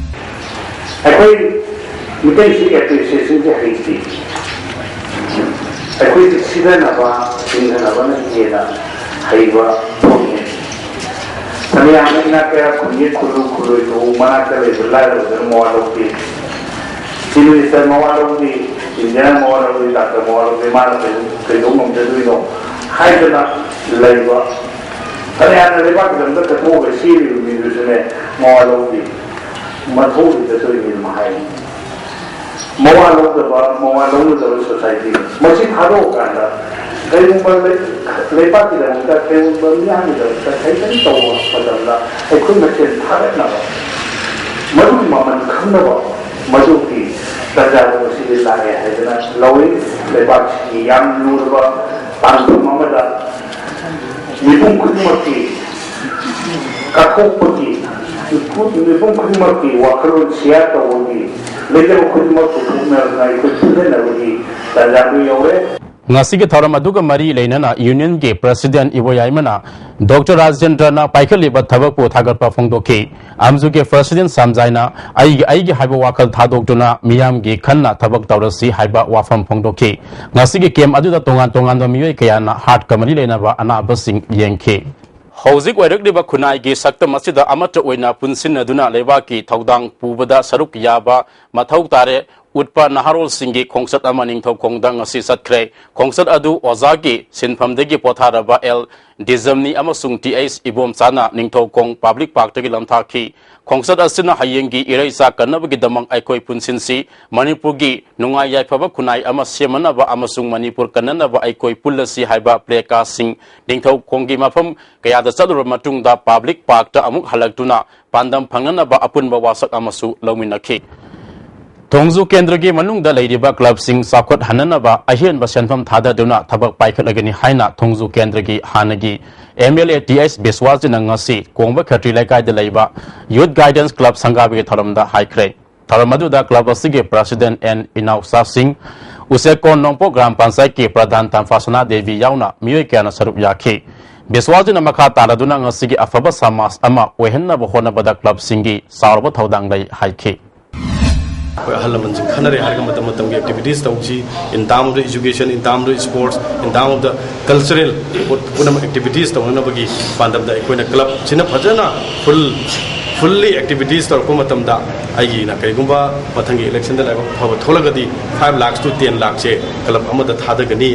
ꯑꯩꯈꯣꯏ ꯃꯤꯇꯩꯁꯤ ꯑꯦꯄ꯭ꯔꯤꯁꯤꯌꯦꯁꯟꯁꯦ ꯍꯩꯇꯦ꯫ ꯑꯩꯈꯣꯏꯁꯦ ꯁꯤꯗꯅꯕ, ꯍꯤꯡꯗꯅꯕꯅ ꯍꯦꯟꯅ ꯍꯩꯕ ꯄꯣꯠꯅꯤ꯫ ꯐꯅꯌꯥꯝꯅ ꯏꯅꯥꯛ ꯀꯌꯥ ꯈꯨꯟꯒꯤ ꯈꯨꯜꯂꯨ ꯈꯨꯜꯂꯣꯏꯗꯨ ꯃꯅꯥꯛꯇ ꯂꯩꯕ ꯂꯥꯏꯔꯕꯗꯨꯅ ꯃꯋꯥ ꯂꯧꯗꯦ꯫ ꯆꯤꯐ ꯃꯤꯅꯤꯁꯇꯔ ꯃꯋꯥ ꯂꯧꯗꯦ, ꯏꯟꯗꯤꯌꯥꯅ ꯃꯋꯥ ꯂꯧꯗꯦ, ꯗꯥꯛꯇꯔ ꯃꯋꯥ ꯂꯧꯗꯦ, ꯃꯥꯅ ꯀꯩꯗꯧ ꯀꯩꯗꯧ ꯉꯝꯖꯗꯣꯏꯅꯣ ꯍꯥꯏꯗꯅ ꯂꯩꯕ꯫ ꯐꯅꯌꯥꯝꯅ ꯂꯩꯕꯥꯛꯀꯤꯗꯃꯛꯇ ꯀꯠꯊꯣꯛꯑꯒ ꯆꯦꯜꯂꯤꯕ ꯃꯤꯗꯨꯁꯨꯅꯦ ꯃꯋꯥ ꯂꯧꯗꯦ꯫ ꯃꯊꯧꯗꯤ ꯆꯠꯇꯣꯔꯤꯕꯅꯤ ꯑꯗꯨꯝ ꯍꯥꯏ꯫ ꯃꯋꯥ ꯂꯧꯗꯕ, ꯃꯋꯥ ꯂꯧꯅꯗꯕ ꯁꯣꯁꯥꯏꯇꯤ꯫ ꯃꯁꯤ ꯊꯥꯗꯣꯛꯑꯀꯥꯟꯗ ꯀꯔꯤꯒꯨꯝꯕ ꯂꯩ-, ꯂꯩꯕꯥꯛꯀꯤꯗꯃꯛꯇ, ꯀꯔꯤꯒꯨꯝꯕ ꯃꯤꯌꯥꯝꯒꯤꯗꯃꯛꯇ ꯀꯔꯤ ꯀꯔꯤ ꯇꯧꯕ ꯃꯇꯝꯗ ꯑꯩꯈꯣꯏ ꯃꯁꯦꯟ ꯊꯥꯒꯠꯅꯕ, ꯃꯗꯨꯒꯤ ꯃꯃꯜ ꯈꯪꯅꯕ, ꯃꯗꯨꯒꯤ ꯇꯥꯟꯖꯥꯗꯣ ꯉꯁꯤꯗꯤ ꯂꯥꯛꯑꯦ ꯍꯥꯏꯗꯅ ꯂꯧꯏ꯫ ꯂꯩꯕꯥꯛꯁꯤꯒꯤ ꯌꯥꯝ ꯂꯨꯔꯕ ꯇꯥꯡꯐꯝ ꯑꯃꯗ ꯃꯤꯄꯨꯝ ꯈꯨꯗꯤꯡꯃꯛꯀꯤ ꯀꯠꯊꯣꯛꯄꯒꯤ, ꯃꯤꯄꯨꯝ ꯈꯨꯗꯤꯡꯃꯛꯀꯤ ꯋꯥꯈꯜꯂꯣꯟ ꯁꯤꯌꯥꯔ ꯇꯧꯕꯒꯤ, ꯂꯩꯖꯕ ꯈꯨꯗꯤꯡꯃꯛ ꯄꯨꯊꯣꯛꯅꯗꯨꯅ ꯑꯩꯈꯣꯏ ꯄꯨꯟꯁꯤꯟꯅꯕꯒꯤ ꯇꯟꯖꯥꯗꯨ ꯌꯧꯔꯦ꯫ ꯉꯁꯤꯒꯤ ꯊꯧꯔꯝ ꯑꯗꯨꯒ ꯃꯔꯤ ꯂꯩꯅꯅ ꯌꯨꯅꯤꯌꯟꯒꯤ ꯄ꯭ꯔꯁꯤꯗꯦꯟꯠ ꯏꯕꯣꯌꯥꯏꯃꯅ ꯗꯣꯛꯇꯔ ꯔꯥꯖꯦꯟꯗ꯭ꯔꯅ ꯄꯥꯏꯈꯠꯂꯤꯕ ꯊꯕꯛꯄꯨ ꯊꯥꯒꯠꯄ ꯐꯣꯡꯗꯣꯛꯈꯤ꯫ ꯑꯝꯖꯨꯒꯤ ꯄ꯭ꯔꯁꯤꯗꯦꯟꯠ ꯁꯥꯝꯖꯥꯏꯅ ꯑꯩꯒꯤ ꯑꯩꯒꯤ ꯍꯥꯏꯕ ꯋꯥꯈꯜ ꯊꯥꯗꯣꯛꯇꯨꯅ ꯃꯤꯌꯥꯝꯒꯤ ꯈꯟꯅ ꯊꯕꯛ ꯇꯧꯔꯁꯤ ꯍꯥꯏꯕ ꯋꯥꯐꯝ ꯐꯣꯡꯗꯣꯛꯈꯤ꯫ ꯉꯁꯤꯒꯤ ꯀꯦꯝꯞ ꯑꯗꯨꯗ ꯇꯣꯉꯥꯟ ꯇꯣꯉꯥꯟꯕ ꯃꯤꯑꯣꯏ ꯀꯌꯥꯅ ꯍꯥꯔꯠꯀ ꯃꯔꯤ ꯂꯩꯅꯕ ꯑꯅꯥꯕꯁꯤꯡ ꯌꯦꯡꯈꯤ꯫ ꯍꯧꯖꯤꯛ ꯑꯣꯏꯔꯛꯂꯤꯕ ꯈꯨꯟꯅꯥꯏꯒꯤ ꯁꯛꯇꯝ ꯑꯁꯤꯗ ꯑꯃꯠꯇ ꯑꯣꯏꯅ ꯄꯨꯟꯁꯤꯟꯅꯗꯨꯅ ꯂꯩꯕꯥꯛꯀꯤ ꯊꯧꯗꯥꯡ ꯄꯨꯕꯗ ꯁꯔꯨꯛ ꯌꯥꯕ ꯃꯊꯧ ꯇꯥꯔꯦ꯫ ꯎꯠꯄ ꯅꯍꯥꯔꯣꯜꯁꯤꯡꯒꯤ ꯈꯣꯡꯆꯠ ꯑꯃ ꯅꯤꯡꯊꯧꯈꯣꯡꯗ ꯉꯁꯤ ꯆꯠꯈ꯭ꯔꯦ꯫ ꯈꯣꯡꯆꯠ ꯑꯗꯨ ꯑꯣꯖꯥꯒꯤ ꯁꯤꯟꯐꯝꯗꯒꯤ ꯄꯣꯊꯥꯔꯕ ꯑꯦꯜ ꯗꯤꯖꯝꯅꯤ ꯑꯃꯁꯨꯡ ꯇꯤ ꯑꯩꯆ ꯏꯕꯣꯝꯆꯥꯅ ꯅꯤꯡꯊꯧꯈꯣꯡ ꯄꯕ꯭ꯂꯤꯛ ꯄꯥꯔꯛꯇꯒꯤ ꯂꯝꯊꯥꯈꯤ꯫ ꯈꯣꯡꯆꯠ ꯑꯁꯤꯅ ꯍꯌꯦꯡꯒꯤ ꯏꯔꯩꯆꯥ ꯀꯟꯅꯕꯒꯤꯗꯃꯛ ꯑꯩꯈꯣꯏ ꯄꯨꯟꯁꯤꯟꯁꯤ, ꯃꯅꯤꯄꯨꯔꯒꯤ ꯅꯨꯡꯉꯥꯏ ꯌꯥꯏꯐꯕ ꯈꯨꯟꯅꯥꯏ ꯑꯃ ꯁꯦꯝꯅꯅꯕ ꯑꯃꯁꯨꯡ ꯃꯅꯤꯄꯨꯔ ꯀꯟꯅꯅꯕ ꯑꯩꯈꯣꯏ ꯄꯨꯜꯂꯁꯤ ꯍꯥꯏꯕ ꯄ꯭ꯂꯦ ꯀꯥꯔꯗꯁꯤꯡ ꯅꯤꯡꯊꯧꯈꯣꯡꯒꯤ ꯃꯐꯝ ꯀꯌꯥꯗ ꯆꯠꯂꯨꯔꯕ ꯃꯇꯨꯡꯗ ꯄꯕ꯭ꯂꯤꯛ ꯄꯥꯔꯛꯇ ꯑꯃꯨꯛ ꯍꯜꯂꯛꯇꯨꯅ ꯄꯥꯟꯗꯝ ꯐꯪꯅꯅꯕ ꯑꯄꯨꯟꯕ ꯋꯥꯁꯛ ꯑꯃꯁꯨ ꯂꯧꯃꯤꯟꯅꯈꯤ꯫ ꯊꯣꯡꯖꯨ ꯀꯦꯟꯗ꯭ꯔꯒꯤ ꯃꯅꯨꯡꯗ ꯂꯩꯔꯤꯕ ꯀ꯭ꯂꯕꯁꯤꯡ ꯆꯥꯎꯈꯠꯍꯟꯅꯅꯕ ꯑꯍꯦꯟꯕ ꯁꯦꯟꯐꯝ ꯊꯥꯗꯗꯨꯅ ꯊꯕꯛ ꯄꯥꯏꯈꯠꯂꯒꯅꯤ ꯍꯥꯏꯅ ꯊꯣꯡꯖꯨ ꯀꯦꯟꯗ꯭ꯔꯒꯤ ꯍꯥꯟꯅꯒꯤ M L A T H ꯕꯤꯁ꯭ꯋꯥꯁꯖꯤꯅ ꯉꯁꯤ ꯀꯣꯡꯕ ꯈꯦꯇ꯭ꯔꯤ ꯂꯩꯀꯥꯏꯗ ꯂꯩꯕ ꯌꯨꯠ ꯒꯥꯏꯗꯦꯟꯁ ꯀ꯭ꯂꯕ ꯁꯪꯒꯥꯕꯒꯤ ꯊꯧꯔꯝꯗ ꯍꯥꯏꯈ꯭ꯔꯦ꯫ ꯊꯧꯔꯝ ꯑꯗꯨꯗ ꯀ꯭ꯂꯕ ꯑꯁꯤꯒꯤ ꯄ꯭ꯔꯁꯤꯗꯦꯟꯠ ꯑꯦꯟ ꯏꯅꯥꯎꯆꯥ ꯁꯤꯡ, ꯎꯆꯦꯛꯀꯣꯟ ꯅꯣꯡꯄꯣꯛ ꯒ꯭ꯔꯥꯝ ꯄꯟꯆꯥꯌꯠꯀꯤ ꯄ꯭ꯔꯙꯥꯟ ꯇꯝꯐꯥ ꯁꯅꯥꯗꯦꯕꯤ ꯌꯥꯎꯅ ꯃꯤꯑꯣꯏ ꯀꯌꯥꯅ ꯁꯔꯨꯛ ꯌꯥꯈꯤ꯫ ꯕꯤꯁ꯭ꯋꯥꯁꯖꯤꯅ ꯃꯈꯥ ꯇꯥꯔꯗꯨꯅ ꯉꯁꯤꯒꯤ ꯑꯐꯕ ꯁꯃꯥꯖ ꯑꯃ ꯑꯣꯏꯍꯟꯅꯕ ꯍꯣꯠꯅꯕꯗ ꯀ꯭ꯂꯕꯁꯤꯡꯒꯤ ꯆꯥꯎꯔꯕ ꯊꯧꯗꯥꯡ ꯂꯩ ꯍꯥꯏꯈꯤ꯫ ꯑꯩꯈꯣꯏ ꯑꯍꯜ ꯂꯃꯟꯁꯤꯡ ꯈꯟꯅꯔꯦ ꯍꯥꯏꯔꯒ ꯃꯇꯝ ꯃꯇꯝꯒꯤ ꯑꯦꯛꯇꯤꯚꯤꯇꯤꯁ ꯇꯧꯁꯤ, in term of the education, in term of the sports, in term of the cultural, ꯄꯨꯝꯅꯃꯛ ꯑꯦꯛꯇꯤꯚꯤꯇꯤꯁ ꯇꯧꯅꯅꯕꯒꯤ ꯄꯥꯟꯗꯝꯗ ꯑꯩꯈꯣꯏꯅ ꯀ꯭ꯂꯕꯁꯤꯅ ꯐꯖꯅ ꯐꯨꯜ ꯐꯨꯜꯂꯤ ꯑꯦꯛꯇꯤꯚꯤꯇꯤꯁ ꯇꯧꯔꯛꯄ ꯃꯇꯝꯗ ꯑꯩꯒꯤꯅ ꯀꯔꯤꯒꯨꯝꯕ ꯃꯊꯪꯒꯤ ꯏꯂꯦꯛꯁꯟꯗ ꯂꯥꯏꯕꯛ ꯐꯕ ꯊꯣꯛꯂꯒꯗꯤ five lakhs to ten lakhꯁꯦ ꯀ꯭ꯂꯕ ꯑꯃꯗ ꯊꯥꯗꯒꯅꯤ꯫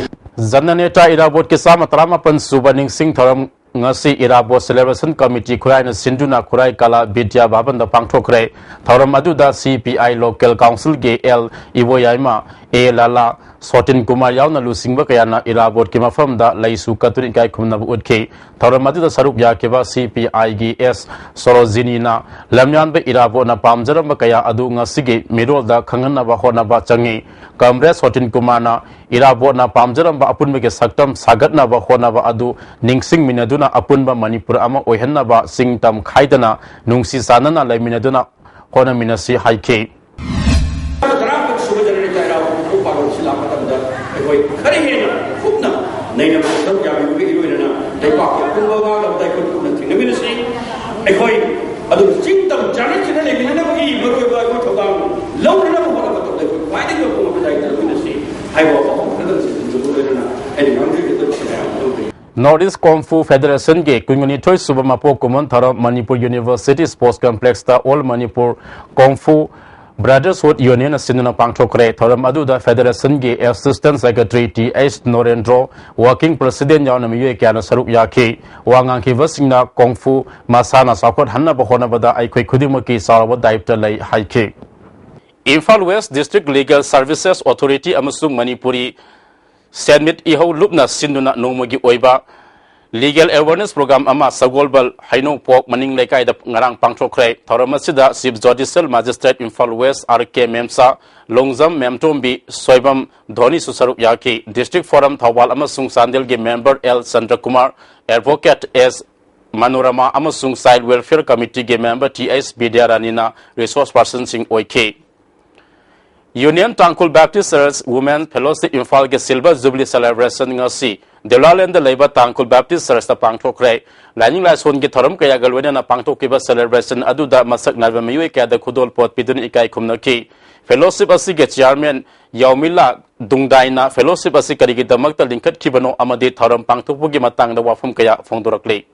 ꯖꯅꯅꯦꯇ꯭ꯔꯥ ꯏꯔꯥꯕꯣꯠꯀꯤ ꯆꯥꯝꯃ ꯇꯔꯥꯃꯥꯄꯟ ꯁꯨꯕ ꯅꯤꯡꯁꯤꯡ ꯊꯧꯔꯝ ꯉꯁꯤ ꯏꯔꯥꯕꯣꯠ ꯁꯦꯂꯦꯕ꯭ꯔꯦꯁꯟ ꯀꯃꯤꯇꯤ ꯈꯨꯔꯥꯏꯅ ꯁꯤꯟꯗꯨꯅ ꯈꯨꯔꯥꯏ ꯀꯂꯥ ꯕꯤꯗ꯭ꯌꯥ ꯚꯕꯟꯗ ꯄꯥꯡꯊꯣꯛꯈ꯭ꯔꯦ꯫ ꯊꯧꯔꯝ ꯑꯗꯨꯗ ꯁꯤ ꯄꯤ ꯑꯥꯏ ꯂꯣꯀꯦꯜ ꯀꯥꯎꯟꯁꯤꯜꯒꯤ ꯑꯦꯜ ꯏꯕꯣꯌꯥꯏꯃ, ꯑꯦ ꯂꯥꯂꯥ, ꯁꯣꯇꯤꯟ ꯀꯨꯃꯥꯔ ꯌꯥꯎꯅ ꯂꯨꯆꯤꯡꯕ ꯀꯌꯥꯅ ꯏꯔꯥꯕꯣꯠꯀꯤ ꯃꯐꯝꯗ ꯂꯩꯁꯨ ꯀꯠꯇꯨꯅ ꯏꯀꯥꯏ ꯈꯨꯝꯅꯕ ꯎꯠꯈꯤ꯫ ꯊꯧꯔꯝ ꯑꯗꯨꯗ ꯁꯔꯨꯛ ꯌꯥꯈꯤꯕ ꯁꯤ ꯄꯤ ꯑꯥꯏꯒꯤ ꯑꯦꯁ ꯁꯣꯔꯣꯖꯤꯅꯤꯅ ꯂꯝꯌꯥꯟꯕ ꯏꯔꯥꯕꯣꯠꯅ ꯄꯥꯝꯖꯔꯝꯕ ꯀꯌꯥ ꯑꯗꯨ ꯉꯁꯤꯒꯤ ꯃꯤꯔꯣꯜꯗ ꯈꯪꯍꯟꯅꯕ ꯍꯣꯠꯅꯕ ꯆꯪꯏ꯫ ꯀꯝꯔꯦꯗ ꯁꯣꯇꯤꯟ ꯀꯨꯃꯥꯔꯅ ꯏꯔꯥꯕꯣꯠꯅ ꯄꯥꯝꯖꯔꯝꯕ ꯑꯄꯨꯟꯕꯒꯤ ꯁꯛꯇꯝ ꯁꯥꯒꯠꯅꯕ ꯍꯣꯠꯅꯕ ꯑꯗꯨ ꯅꯤꯡꯁꯤꯡꯃꯤꯟꯅꯗꯨꯅ ꯑꯄꯨꯟꯕ ꯃꯅꯤꯄꯨꯔ ꯑꯃ ꯑꯣꯏꯍꯟꯅꯕ ꯆꯤꯡ ꯇꯝ ꯈꯥꯏꯗꯅ ꯅꯨꯡꯁꯤ ꯆꯥꯟꯅꯅ ꯂꯩꯃꯤꯟꯅꯗꯨꯅ ꯍꯣꯠꯅꯃꯤꯟꯅꯁꯤ ꯍꯥꯏꯈꯤ꯫ ꯇꯔꯥꯃꯥꯄꯟ ꯁꯨꯕ ꯖꯅꯅꯤ ꯀꯩꯔꯥꯎ ꯎꯄꯥꯜ ꯑꯁꯤ ꯂꯥꯛꯄ ꯃꯇꯝꯗ ꯂꯩꯕꯥꯛꯀꯤ ꯑꯄꯨꯟꯕ ꯉꯥꯛꯅꯕꯗ ꯑꯩꯈꯣꯏ ꯄꯨꯟꯅ ꯊꯦꯡꯅꯃꯤꯟꯅꯁꯤ꯫ ꯑꯩꯈꯣꯏ ꯑꯗꯨ ꯆꯤꯡ ꯇꯝ ꯆꯥꯅ ꯂꯩꯃꯤꯟꯅꯅꯕꯒꯤ ꯃꯔꯨꯑꯣꯏꯕ ꯑꯩꯈꯣꯏ ꯊꯧꯗꯥꯡ ꯂꯧꯅꯅꯕ ꯍꯣꯠꯅꯕ ꯃꯇꯝꯗ ꯑꯩꯈꯣꯏ ꯈ꯭ꯋꯥꯏꯗꯒꯤ ꯃꯄꯨꯡ ꯑꯃ ꯂꯩꯃꯤꯟꯅꯁꯤ ꯍꯥꯏꯕ ꯋꯥꯐꯝ ꯈꯔꯗꯪ ꯁꯤꯟꯗꯨꯅ ꯂꯣꯏꯅꯅ ꯑꯩꯅ ꯉꯥꯡꯖꯒꯗꯕꯁꯤ ꯃꯌꯥꯝ ꯑꯗꯨ North East Kung Fu Federation ꯒꯤ ꯀꯨꯟꯅꯤꯊꯣꯏ ꯁꯨꯕ ꯃꯄꯣꯛ ꯀꯨꯝꯑꯣꯟ ꯊꯧꯔꯝ ꯃꯅꯤꯄꯨꯔ University Sports Complex ꯇ All Manipur Kung Fu Brotherhood Union ꯅ ꯁꯤꯟꯗꯨꯅ ꯄꯥꯡꯊꯣꯛꯈ꯭ꯔꯦ꯫ ꯊꯧꯔꯝ ꯑꯗꯨꯗ Federation ꯒꯤ Assistant Secretary T H Norendro, Working President ꯌꯥꯎꯅ ꯃꯤꯑꯣꯏ ꯀꯌꯥꯅ ꯁꯔꯨꯛ ꯌꯥꯈꯤ꯫ ꯋꯥ ꯉꯥꯡꯈꯤꯕꯁꯤꯡꯅ Kung Fu ꯃꯁꯥꯟꯅ ꯆꯥꯎꯈꯠꯍꯟꯅꯕ ꯍꯣꯠꯅꯕꯗ ꯑꯩꯈꯣꯏ ꯈꯨꯗꯤꯡꯃꯛꯀꯤ ꯆꯥꯎꯔꯕ ꯗꯥꯌꯤꯠꯕ ꯂꯩ ꯍꯥꯏꯈꯤ꯫ Imphal West District Legal Services Authority ꯑꯃꯁꯨꯡ ꯃꯅꯤꯄꯨꯔꯤ ꯁꯦꯟꯃꯤꯠ ꯏꯍꯧ ꯂꯨꯞꯅ ꯁꯤꯟꯗꯨꯅ ꯅꯣꯡꯃꯒꯤ ꯑꯣꯏꯕ Legal Awareness Program ꯑꯃ ꯁꯒꯣꯜꯕꯜ ꯍꯩꯅꯧꯄꯣꯛ ꯃꯅꯤꯡ ꯂꯩꯀꯥꯏꯗ ꯉꯔꯥꯡ ꯄꯥꯡꯊꯣꯛꯈ꯭ꯔꯦ꯫ ꯊꯧꯔꯝ ꯑꯁꯤꯗ Chief Judicial Magistrate ꯏꯝꯐꯥꯜ West R K Memcha, Longjam Memtombi, Soibam ꯙꯣꯅꯤꯁꯨ ꯁꯔꯨꯛ ꯌꯥꯈꯤ꯫ District Forum ꯊꯧꯕꯥꯜ ꯑꯃꯁꯨꯡ ꯆꯥꯟꯗꯦꯜꯒꯤ member L Chandrakumar, Advocate S Manorama ꯑꯃꯁꯨꯡ Child Welfare Committee ꯒꯤ member ꯇꯤ ꯑꯩꯆ ꯕꯤꯗ꯭ꯌꯥꯔꯥꯅꯤꯅ resource person ꯁꯤꯡ ꯑꯣꯏꯈꯤ꯫ Union Tangkhul Baptist Church Women Fellowship ꯏꯝꯐꯥꯜꯒꯤ Silver Jubilee Celebration ꯉꯁꯤ ꯗꯦꯎꯂꯥꯂꯦꯟꯗ ꯂꯩꯕ ꯇꯥꯡꯈꯨꯜ ꯕꯦꯞꯇꯤꯁ ꯆꯔꯆꯇ ꯄꯥꯡꯊꯣꯛꯈ꯭ꯔꯦ꯫ ꯂꯥꯏꯅꯤꯡ ꯂꯥꯏꯁꯣꯟꯒꯤ ꯊꯧꯔꯝ ꯀꯌꯥꯒ ꯂꯣꯏꯅꯅ ꯄꯥꯡꯊꯣꯛꯈꯤꯕ celebration ꯑꯗꯨꯗ ꯃꯁꯛ ꯅꯥꯏꯕ ꯃꯤꯑꯣꯏ ꯀꯌꯥꯗ ꯈꯨꯗꯣꯜꯄꯣꯠ ꯄꯤꯗꯨꯅ ꯏꯀꯥꯏ ꯈꯨꯝꯅꯈꯤ꯫ Fellowship ꯑꯁꯤꯒꯤ chairman ꯌꯥꯎꯃꯤꯂꯥ ꯗꯨꯡꯗꯥꯏꯅ fellowship ꯑꯁꯤ ꯀꯔꯤꯒꯤꯗꯃꯛꯇ ꯂꯤꯡꯈꯠꯈꯤꯕꯅꯣ ꯑꯃꯗꯤ ꯊꯧꯔꯝ ꯄꯥꯡꯊꯣꯛꯄꯒꯤ ꯃꯇꯥꯡꯗ ꯋꯥꯐꯝ ꯀꯌꯥ ꯐꯣꯡꯗꯣꯔꯛꯂꯤ꯫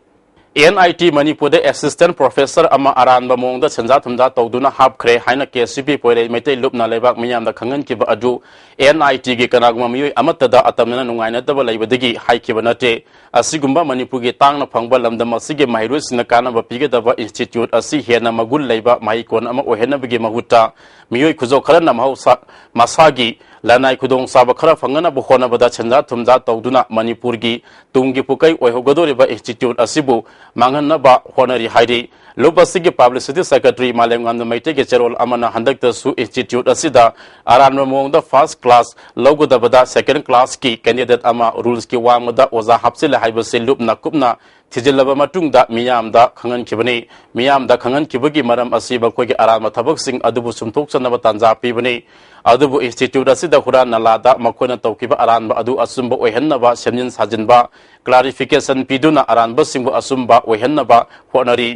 ꯑꯦꯟ ꯑꯥꯏ ꯇꯤ ꯃꯅꯤꯄꯨꯔꯗ assistant professor ꯑꯃ ꯑꯔꯥꯟꯕ ꯃꯑꯣꯡꯗ ꯁꯦꯟꯖꯥ ꯊꯨꯝꯖꯥ ꯇꯧꯗꯨꯅ ꯍꯥꯞꯈ꯭ꯔꯦ ꯍꯥꯏꯅ ꯀꯦ ꯁꯤ ꯄꯤ ꯄꯣꯏꯔꯩ ꯃꯩꯇꯩ ꯂꯨꯞꯅ ꯂꯩꯕꯥꯛ ꯃꯤꯌꯥꯝꯗ ꯈꯪꯍꯟꯈꯤꯕ ꯑꯗꯨ ꯑꯦꯟ ꯑꯥꯏ ꯇꯤꯒꯤ ꯀꯅꯥꯒꯨꯝꯕ ꯃꯤꯑꯣꯏ ꯑꯃꯠꯇꯗ ꯑꯇꯝꯅꯅ ꯅꯨꯡꯉꯥꯏꯅꯗꯕ ꯂꯩꯕꯗꯒꯤ ꯍꯥꯏꯈꯤꯕ ꯅꯠꯇꯦ꯫ ꯑꯁꯤꯒꯨꯝꯕ ꯃꯅꯤꯄꯨꯔꯒꯤ ꯇꯥꯡꯅ ꯐꯪꯕ ꯂꯝꯗꯝ ꯑꯁꯤꯒꯤ ꯃꯍꯩꯔꯣꯏꯁꯤꯡꯅ ꯀꯥꯟꯅꯕ ꯄꯤꯒꯗꯕ institute ꯑꯁꯤ ꯍꯦꯟꯅ ꯃꯒꯨꯟ ꯂꯩꯕ ꯃꯍꯩꯀꯣꯟ ꯑꯃ ꯑꯣꯏꯍꯟꯅꯕꯒꯤ ꯃꯍꯨꯠꯇ ꯃꯤꯑꯣꯏ ꯈꯨꯖꯧ ꯈꯔꯅ ꯃꯍꯧꯁꯥ ꯃꯁꯥꯒꯤ ꯂꯅꯥꯏ ꯈꯨꯗꯣꯡꯆꯥꯕ ꯈꯔ ꯐꯪꯅꯅꯕ ꯍꯣꯠꯅꯕꯗ ꯁꯦꯟꯖꯥ ꯊꯨꯝꯖꯥ ꯇꯧꯗꯨꯅ ꯃꯅꯤꯄꯨꯔꯒꯤ ꯇꯨꯡꯒꯤ ꯄꯨꯀꯩ ꯑꯣꯏꯍꯧꯒꯗꯧꯔꯤꯕ institute ꯑꯁꯤꯕꯨ ꯃꯥꯡꯍꯟꯅꯕ ꯍꯣꯠꯅꯔꯤ ꯍꯥꯏꯔꯤ꯫ ꯂꯨꯞ ꯑꯁꯤꯒꯤ publicity secretary ꯃꯥꯂꯦꯝꯉꯥꯟꯕ ꯃꯩꯇꯩꯒꯤ ꯆꯦꯔꯣꯜ ꯑꯃꯅ ꯍꯟꯗꯛꯇꯁꯨ institute ꯑꯁꯤꯗ ꯑꯔꯥꯟꯕ ꯃꯑꯣꯡꯗ first class ꯂꯧꯒꯗꯕꯗ second classꯀꯤ candidate ꯑꯃ rulesꯀꯤ ꯋꯥꯡꯃꯗ ꯑꯣꯖꯥ ꯍꯥꯞꯆꯤꯜꯂꯦ ꯍꯥꯏꯕꯁꯤ ꯂꯨꯞꯅ ꯀꯨꯞꯅ ꯊꯤꯖꯤꯜꯂꯕ ꯃꯇꯨꯡꯗ ꯃꯤꯌꯥꯝꯗ ꯈꯪꯍꯟꯈꯤꯕꯅꯤ꯫ ꯃꯤꯌꯥꯝꯗ ꯈꯪꯍꯟꯈꯤꯕꯒꯤ ꯃꯔꯝ ꯑꯁꯤ ꯃꯈꯣꯏꯒꯤ ꯑꯔꯥꯟꯕ ꯊꯕꯛꯁꯤꯡ ꯑꯗꯨꯕꯨ ꯁꯨꯝꯊꯣꯛꯆꯅꯕ ꯇꯥꯟꯖꯥ ꯄꯤꯕꯅꯤ꯫ ꯑꯗꯨꯕꯨ institute ꯑꯁꯤꯗ ꯍꯨꯔꯥꯟ ꯅꯂꯥꯗ ꯃꯈꯣꯏꯅ ꯇꯧꯈꯤꯕ ꯑꯔꯥꯟꯕ ꯑꯗꯨ ꯑꯆꯨꯝꯕ ꯑꯣꯏꯍꯟꯅꯕ ꯁꯦꯝꯖꯤꯟ ꯁꯥꯖꯤꯟꯕ clarification ꯄꯤꯗꯨꯅ ꯑꯔꯥꯟꯕꯁꯤꯡꯕꯨ ꯑꯆꯨꯝꯕ ꯑꯣꯏꯍꯟꯅꯕ ꯍꯣꯠꯅꯔꯤ꯫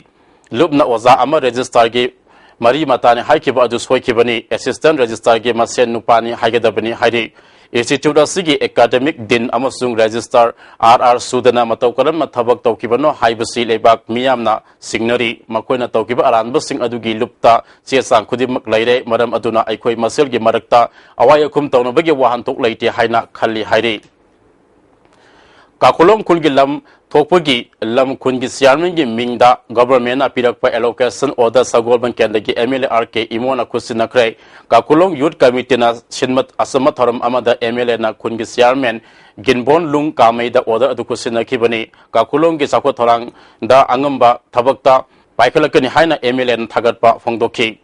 ꯂꯨꯞꯅ ꯑꯣꯖꯥ ꯑꯃ registrarꯒꯤ ꯃꯔꯤ ꯃꯇꯥꯅꯤ ꯍꯥꯏꯈꯤꯕ ꯑꯗꯨ ꯁꯣꯏꯈꯤꯕꯅꯤ꯫ Assistant registrarꯒꯤ ꯃꯁꯦꯟ ꯅꯨꯄꯥꯅꯤ ꯍꯥꯏꯒꯗꯕꯅꯤ ꯍꯥꯏꯔꯤ꯫ Institute ꯑꯁꯤꯒꯤ academic dean ꯑꯃꯁꯨꯡ registrar ꯑꯥꯔ ꯑꯥꯔ ꯁꯨꯗꯅ ꯃꯇꯧ ꯀꯔꯝꯅ ꯊꯕꯛ ꯇꯧꯈꯤꯕꯅꯣ ꯍꯥꯏꯕꯁꯤ ꯂꯩꯕꯥꯛ ꯃꯤꯌꯥꯝꯅ ꯁꯤꯡꯅꯔꯤ꯫ ꯃꯈꯣꯏꯅ ꯇꯧꯈꯤꯕ ꯑꯔꯥꯟꯕꯁꯤꯡ ꯑꯗꯨꯒꯤ ꯂꯨꯞꯇ ꯆꯦ ꯆꯥꯡ ꯈꯨꯗꯤꯡꯃꯛ ꯂꯩꯔꯦ꯫ ꯃꯔꯝ ꯑꯗꯨꯅ ꯑꯩꯈꯣꯏ ꯃꯁꯦꯜꯒꯤ ꯃꯔꯛꯇ ꯑꯋꯥꯏ ꯑꯈꯨꯝ ꯇꯧꯅꯕꯒꯤ ꯋꯥꯍꯟꯊꯣꯛ ꯂꯩꯇꯦ ꯍꯥꯏꯅ ꯈꯜꯂꯤ ꯍꯥꯏꯔꯤ꯫ ꯀꯥꯀꯨꯂꯣꯡ ꯈꯨꯜꯒꯤ ꯂꯝ ꯊꯣꯛꯄꯒꯤ ꯂꯝ ꯈꯨꯟꯒꯤ chairmanꯒꯤ ꯃꯤꯡꯗ governmentꯅ ꯄꯤꯔꯛꯄ allocation order ꯁꯒꯣꯜꯕꯟ ꯀꯦꯟꯗ꯭ꯔꯒꯤ M L A R K ꯏꯃꯣꯅ ꯈꯨꯠꯁꯤꯟꯅꯈ꯭ꯔꯦ꯫ ꯀꯥꯀꯨꯂꯣꯡ youth committeeꯅ ꯁꯤꯟꯕ ꯑꯆꯝꯕ ꯊꯧꯔꯝ ꯑꯃꯗ ꯑꯦꯝ ꯑꯦꯜ ꯑꯦꯅ ꯈꯨꯟꯒꯤ chairman ꯒꯤꯟꯕꯣꯟ ꯂꯨꯡ ꯀꯥꯃꯩꯗ order ꯑꯗꯨ ꯈꯨꯠꯁꯤꯟꯅꯈꯤꯕꯅꯤ꯫ ꯀꯥꯀꯨꯂꯣꯡꯒꯤ ꯆꯥꯎꯈꯠ ꯊꯧꯔꯥꯡꯗ ꯑꯉꯝꯕ ꯊꯕꯛꯇ ꯄꯥꯏꯈꯠꯂꯛꯀꯅꯤ ꯍꯥꯏꯅ ꯑꯦꯝ ꯑꯦꯜ ꯑꯦꯅ ꯊꯥꯒꯠꯄ ꯐꯣꯡꯗꯣꯛꯈꯤ꯫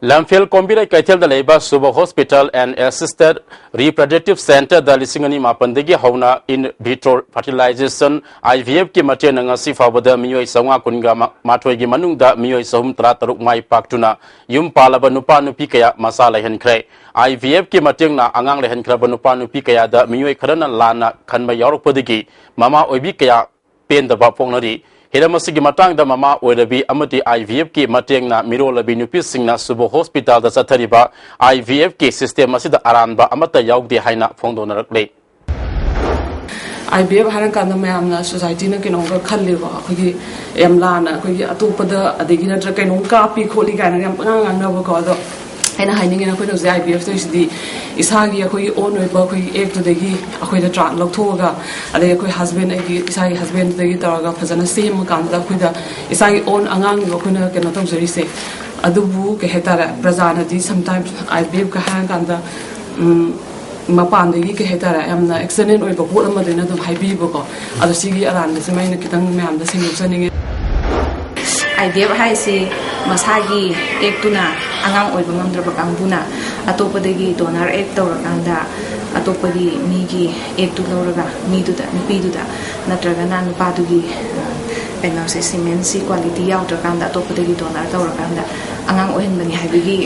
ꯂꯝꯐꯦꯜ ꯀꯣꯝꯕꯤꯔꯩ ꯀꯩꯊꯦꯜꯗ ꯂꯩꯕ ꯁꯨꯕ Hospital and Assisted Reproductive Centreꯗ ꯂꯤꯁꯤꯡ ꯑꯅꯤ ꯃꯥꯄꯟꯗꯒꯤ ꯍꯧꯅ in vitro fertilization, I V Fꯀꯤ ꯃꯇꯦꯡꯅ ꯉꯁꯤ ꯐꯥꯎꯕꯗ ꯃꯤꯑꯣꯏ ꯆꯥꯝꯃꯉꯥ ꯀꯨꯟꯒ ꯃꯥꯊꯣꯏꯒꯤ ꯃꯅꯨꯡꯗ ꯃꯤꯑꯣꯏ ꯆꯍꯨꯝ ꯇꯔꯥꯇꯔꯨꯛ ꯃꯥꯏ ꯄꯥꯛꯇꯨꯅ ꯌꯨꯝ ꯄꯥꯜꯂꯕ ꯅꯨꯄꯥ ꯅꯨꯄꯤ ꯀꯌꯥ ꯃꯆꯥ ꯂꯩꯍꯟꯈ꯭ꯔꯦ꯫ I V Fꯀꯤ ꯃꯇꯦꯡꯅ ꯑꯉꯥꯡ ꯂꯩꯍꯟꯈ꯭ꯔꯕ ꯅꯨꯄꯥ ꯅꯨꯄꯤ ꯀꯌꯥꯗ ꯃꯤꯑꯣꯏ ꯈꯔꯅ ꯂꯥꯟꯅ ꯈꯟꯕ ꯌꯥꯎꯔꯛꯄꯗꯒꯤ ꯃꯃꯥ ꯑꯣꯏꯕꯤ ꯀꯌꯥ ꯄꯦꯟꯗꯕ ꯐꯣꯡꯅꯔꯤ꯫ ꯍꯤꯔꯝ ꯑꯁꯤꯒꯤ ꯃꯇꯥꯡꯗ ꯃꯃꯥ ꯑꯣꯏꯔꯕꯤ ꯑꯃꯗꯤ I V Fꯀꯤ ꯃꯇꯦꯡꯅ ꯃꯤꯔꯣꯜꯂꯕꯤ ꯅꯨꯄꯤꯁꯤꯡꯅ ꯁꯨꯕ Hospitalꯗ ꯆꯠꯊꯔꯤꯕ I V Fꯀꯤ system ꯑꯁꯤꯗ ꯑꯔꯥꯟꯕ ꯑꯃꯠꯇ ꯌꯥꯎꯗꯦ ꯍꯥꯏꯅ ꯐꯣꯡꯗꯣꯛꯅꯔꯛꯂꯤ꯫ ꯑꯥꯏ ꯕꯤ ꯑꯦꯐ ꯍꯥꯏꯔꯀꯥꯟꯗ ꯃꯌꯥꯝꯅ societyꯅ ꯀꯩꯅꯣꯝꯒ ꯈꯜꯂꯤꯀꯣ, ꯑꯩꯈꯣꯏꯒꯤ ꯌꯥꯝ ꯂꯥꯟꯅ ꯑꯩꯈꯣꯏꯒꯤ ꯑꯇꯣꯞꯄꯗ ꯑꯗꯒꯤ ꯅꯠꯇ꯭ꯔꯒ ꯀꯩꯅꯣꯝ ꯀꯥꯞꯄꯤ ꯈꯣꯠꯂꯤ ꯀꯥꯏꯅꯒ ꯌꯥꯝ ꯄꯉꯥꯡ ꯉꯥꯡꯅꯕꯀꯣ꯫ ꯑꯗꯣ ꯑꯩꯅ ꯍꯥꯏꯅꯤꯡꯉꯤꯅ ꯑꯩꯈꯣꯏꯅ ꯍꯧꯖꯤꯛ ꯑꯥꯏ ꯕꯤ ꯑꯦꯐ ꯇꯧꯔꯤꯁꯤꯗꯤ ꯏꯁꯥꯒꯤ ꯑꯩꯈꯣꯏꯒꯤ own ꯑꯣꯏꯕ ꯑꯩꯈꯣꯏꯒꯤ ꯑꯦꯛꯇꯨꯗꯒꯤ ꯑꯩꯈꯣꯏꯗ ꯇ꯭ꯔꯥꯟ ꯂꯧꯊꯣꯛꯑꯒ ꯑꯗꯩ ꯑꯩꯈꯣꯏ husband, ꯑꯩꯒꯤ ꯏꯁꯥꯒꯤ husbandꯗꯒꯤ ꯇꯧꯔꯒ ꯐꯖꯅ ꯁꯦꯝꯃꯀꯥꯟꯗ ꯑꯩꯈꯣꯏꯗ ꯏꯁꯥꯒꯤ own ꯑꯉꯥꯡꯗꯣ ꯑꯩꯈꯣꯏꯅ ꯀꯩꯅꯣ ꯇꯧꯖꯔꯤꯁꯦ꯫ ꯑꯗꯨꯕꯨ ꯀꯩ ꯍꯥꯏꯇꯥꯔꯦ, ꯄ꯭ꯔꯖꯥꯅꯗꯤ sometimes ꯑꯥꯏ ꯕꯤ ꯑꯦꯐꯀ ꯍꯥꯏꯔꯀꯥꯟꯗ ꯎꯝ, ꯃꯄꯥꯟꯗꯒꯤ ꯀꯩ ꯍꯥꯏꯇꯥꯔꯦ, ꯌꯥꯝꯅ external ꯑꯣꯏꯕ ꯄꯣꯠ ꯑꯃꯗꯩꯅ ꯑꯗꯨꯝ ꯍꯥꯏꯕꯤꯕꯀꯣ꯫ ꯑꯗꯣ ꯁꯤꯒꯤ ꯑꯔꯥꯟꯕꯁꯤꯃ ꯑꯩꯅ ꯈꯤꯇꯪ ꯃꯌꯥꯝꯗ ꯁꯦꯡꯗꯣꯛꯆꯅꯤꯡꯉꯤ꯫ ꯑꯥꯏ ꯕꯤ ꯑꯦꯐ ꯍꯥꯏꯁꯤ ꯃꯁꯥꯒꯤ ꯑꯦꯛꯇꯨꯅ ꯑꯉꯥꯡ ꯑꯣꯏꯕ ꯉꯝꯗ꯭ꯔꯕ ꯀꯥꯡꯕꯨꯅ ꯑꯇꯣꯞꯄꯗꯒꯤ donor act ꯇꯧꯔꯀꯥꯟꯗ ꯑꯇꯣꯞꯄꯒꯤ ꯃꯤꯒꯤ ꯑꯦꯛꯇꯨ ꯂꯧꯔꯒ ꯃꯤꯗꯨꯗ, ꯅꯨꯄꯤꯗꯨꯗ ꯅꯠꯇ꯭ꯔꯒꯅ ꯅꯨꯄꯥꯗꯨꯒꯤ ꯀꯩꯅꯣꯁꯦ, semenꯁꯤ quality ꯌꯥꯎꯗ꯭ꯔꯀꯥꯟꯗ ꯑꯇꯣꯞꯄꯗꯒꯤ donor ꯇꯧꯔꯀꯥꯟꯗ ꯑꯉꯥꯡ ꯑꯣꯏꯍꯟꯕꯅꯤ ꯍꯥꯏꯕꯒꯤ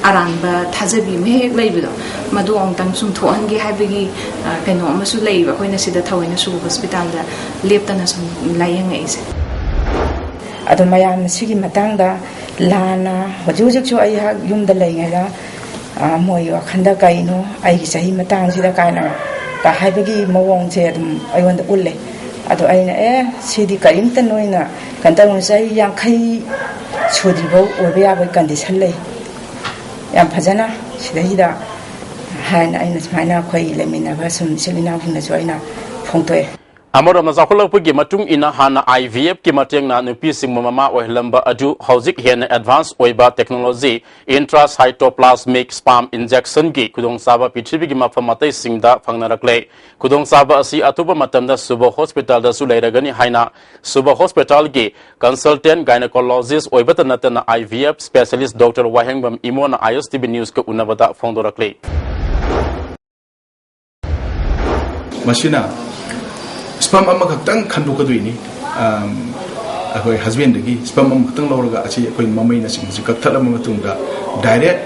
ꯑꯔꯥꯟꯕ ꯊꯥꯖꯕꯤ ꯑꯃ ꯍꯦꯛ ꯂꯩꯕꯗꯣ, ꯃꯗꯨ ꯑꯃꯨꯛꯇꯪ ꯆꯨꯝꯊꯣꯛꯍꯟꯒꯦ ꯍꯥꯏꯕꯒꯤ, ꯑ, ꯀꯩꯅꯣ ꯑꯃꯁꯨ ꯂꯩꯌꯦꯕ꯫ ꯑꯩꯈꯣꯏꯅ ꯁꯤꯗ ꯊꯑꯣꯏꯅ ꯁꯨꯒꯨ ꯍꯣꯁꯄꯤꯇꯥꯜꯗ ꯂꯦꯞꯇꯅ ꯁꯨꯝ ꯂꯥꯌꯦꯡꯉꯛꯏꯁꯦ꯫ ꯑꯗꯣ ꯃꯌꯥꯝꯅ ꯁꯤꯒꯤ ꯃꯇꯥꯡꯗ ꯂꯥꯟꯅ ꯍꯧꯖꯤꯛ ꯍꯧꯖꯤꯛꯁꯨ ꯑꯩꯍꯥꯛ ꯌꯨꯝꯗ ꯂꯩꯉꯩꯗ, ꯑ, ꯃꯣꯏ ꯋꯥꯈꯜꯗ ꯀꯩꯅꯣ ꯑꯩꯒꯤ ꯆꯍꯤ ꯃꯇꯥꯡꯁꯤꯗ ꯀꯥꯏꯅ ꯀ ꯍꯥꯏꯕꯒꯤ ꯃꯑꯣꯡꯁꯦ ꯑꯗꯨꯝ ꯑꯩꯉꯣꯟꯗ ꯎꯠꯂꯦ꯫ ꯑꯗꯣ ꯑꯩꯅ, "ꯑꯦ, ꯁꯤꯗꯤ ꯀꯔꯤꯝꯇ ꯅꯣꯏꯅ ꯀꯩꯅꯣ ꯇꯧꯔꯨꯅꯨ, ꯆꯍꯤ ꯌꯥꯡꯈꯩ ꯁꯨꯗ꯭ꯔꯤꯐꯥꯎ ꯑꯣꯏꯕ ꯌꯥꯕꯒꯤ ꯀꯟꯗꯤꯁꯟ ꯂꯩ꯫ ꯌꯥꯝ ꯐꯖꯅ ꯁꯤꯗꯩꯁꯤꯗ" ꯍꯥꯏꯅ ꯑꯩꯅ ꯁꯨꯃꯥꯏꯅ ꯑꯩꯈꯣꯏ ꯂꯩꯃꯤꯟꯅꯕ ꯁꯨꯝ ꯏꯆꯤꯜ ꯏꯅꯥꯎꯁꯤꯡꯅꯁꯨ ꯑꯩꯅ ꯐꯣꯡꯗꯣꯛꯑꯦ꯫ ꯑꯃꯔꯣꯝꯗ, ꯆꯥꯎꯈꯠꯂꯛꯄꯒꯤ ꯃꯇꯨꯡ ꯏꯟꯅ ꯍꯥꯟꯅ I V F ꯀꯤ ꯃꯇꯦꯡꯅ ꯅꯨꯄꯤꯁꯤꯡꯕꯨ ꯃꯃꯥ ꯑꯣꯏꯍꯜꯂꯝꯕ ꯑꯗꯨ ꯍꯧꯖꯤꯛ ꯍꯦꯟꯅ advance ꯑꯣꯏꯕ technology, intracytoplasmic sperm injection ꯒꯤ ꯈꯨꯗꯣꯡꯆꯥꯕ ꯄ꯭ꯔꯤꯊꯤꯕꯤꯒꯤ ꯃꯐꯝ ꯑꯇꯩꯁꯤꯡꯗ ꯐꯪꯅꯔꯛꯂꯦ꯫ ꯈꯨꯗꯣꯡꯆꯥꯕ ꯑꯁꯤ ꯑꯊꯨꯕ ꯃꯇꯝꯗ ꯁꯨꯕ ꯍꯣꯁꯄꯤꯇꯥꯜꯗꯁꯨ ꯂꯩꯔꯒꯅꯤ ꯍꯥꯏꯅ ꯁꯨꯕ ꯍꯣꯁꯄꯤꯇꯥꯜꯒꯤ consultant gynecologist ꯑꯣꯏꯕꯇ ꯅꯠꯇꯅ I V F specialist Doctor Wahengbam ꯏꯃꯣꯅ I S T V News ꯀ ꯎꯅꯕꯗ ꯐꯣꯡꯗꯣꯔꯛꯂꯤ꯫ ꯃꯁꯤꯅ sperm ꯑꯃꯈꯛꯇꯪ ꯈꯟꯗꯣꯛꯀꯗꯣꯏꯅꯤ꯫ ꯑꯝ, ꯑꯩꯈꯣꯏ husband ꯗꯒꯤ sperm ꯑꯃꯈꯛꯇꯪ ꯂꯧꯔꯒ ꯑꯁꯤ ꯑꯩꯈꯣꯏ ꯃꯃꯩꯅꯆꯤꯡꯕꯁꯤ ꯀꯛꯊꯠꯂꯕ ꯃꯇꯨꯡꯗ direct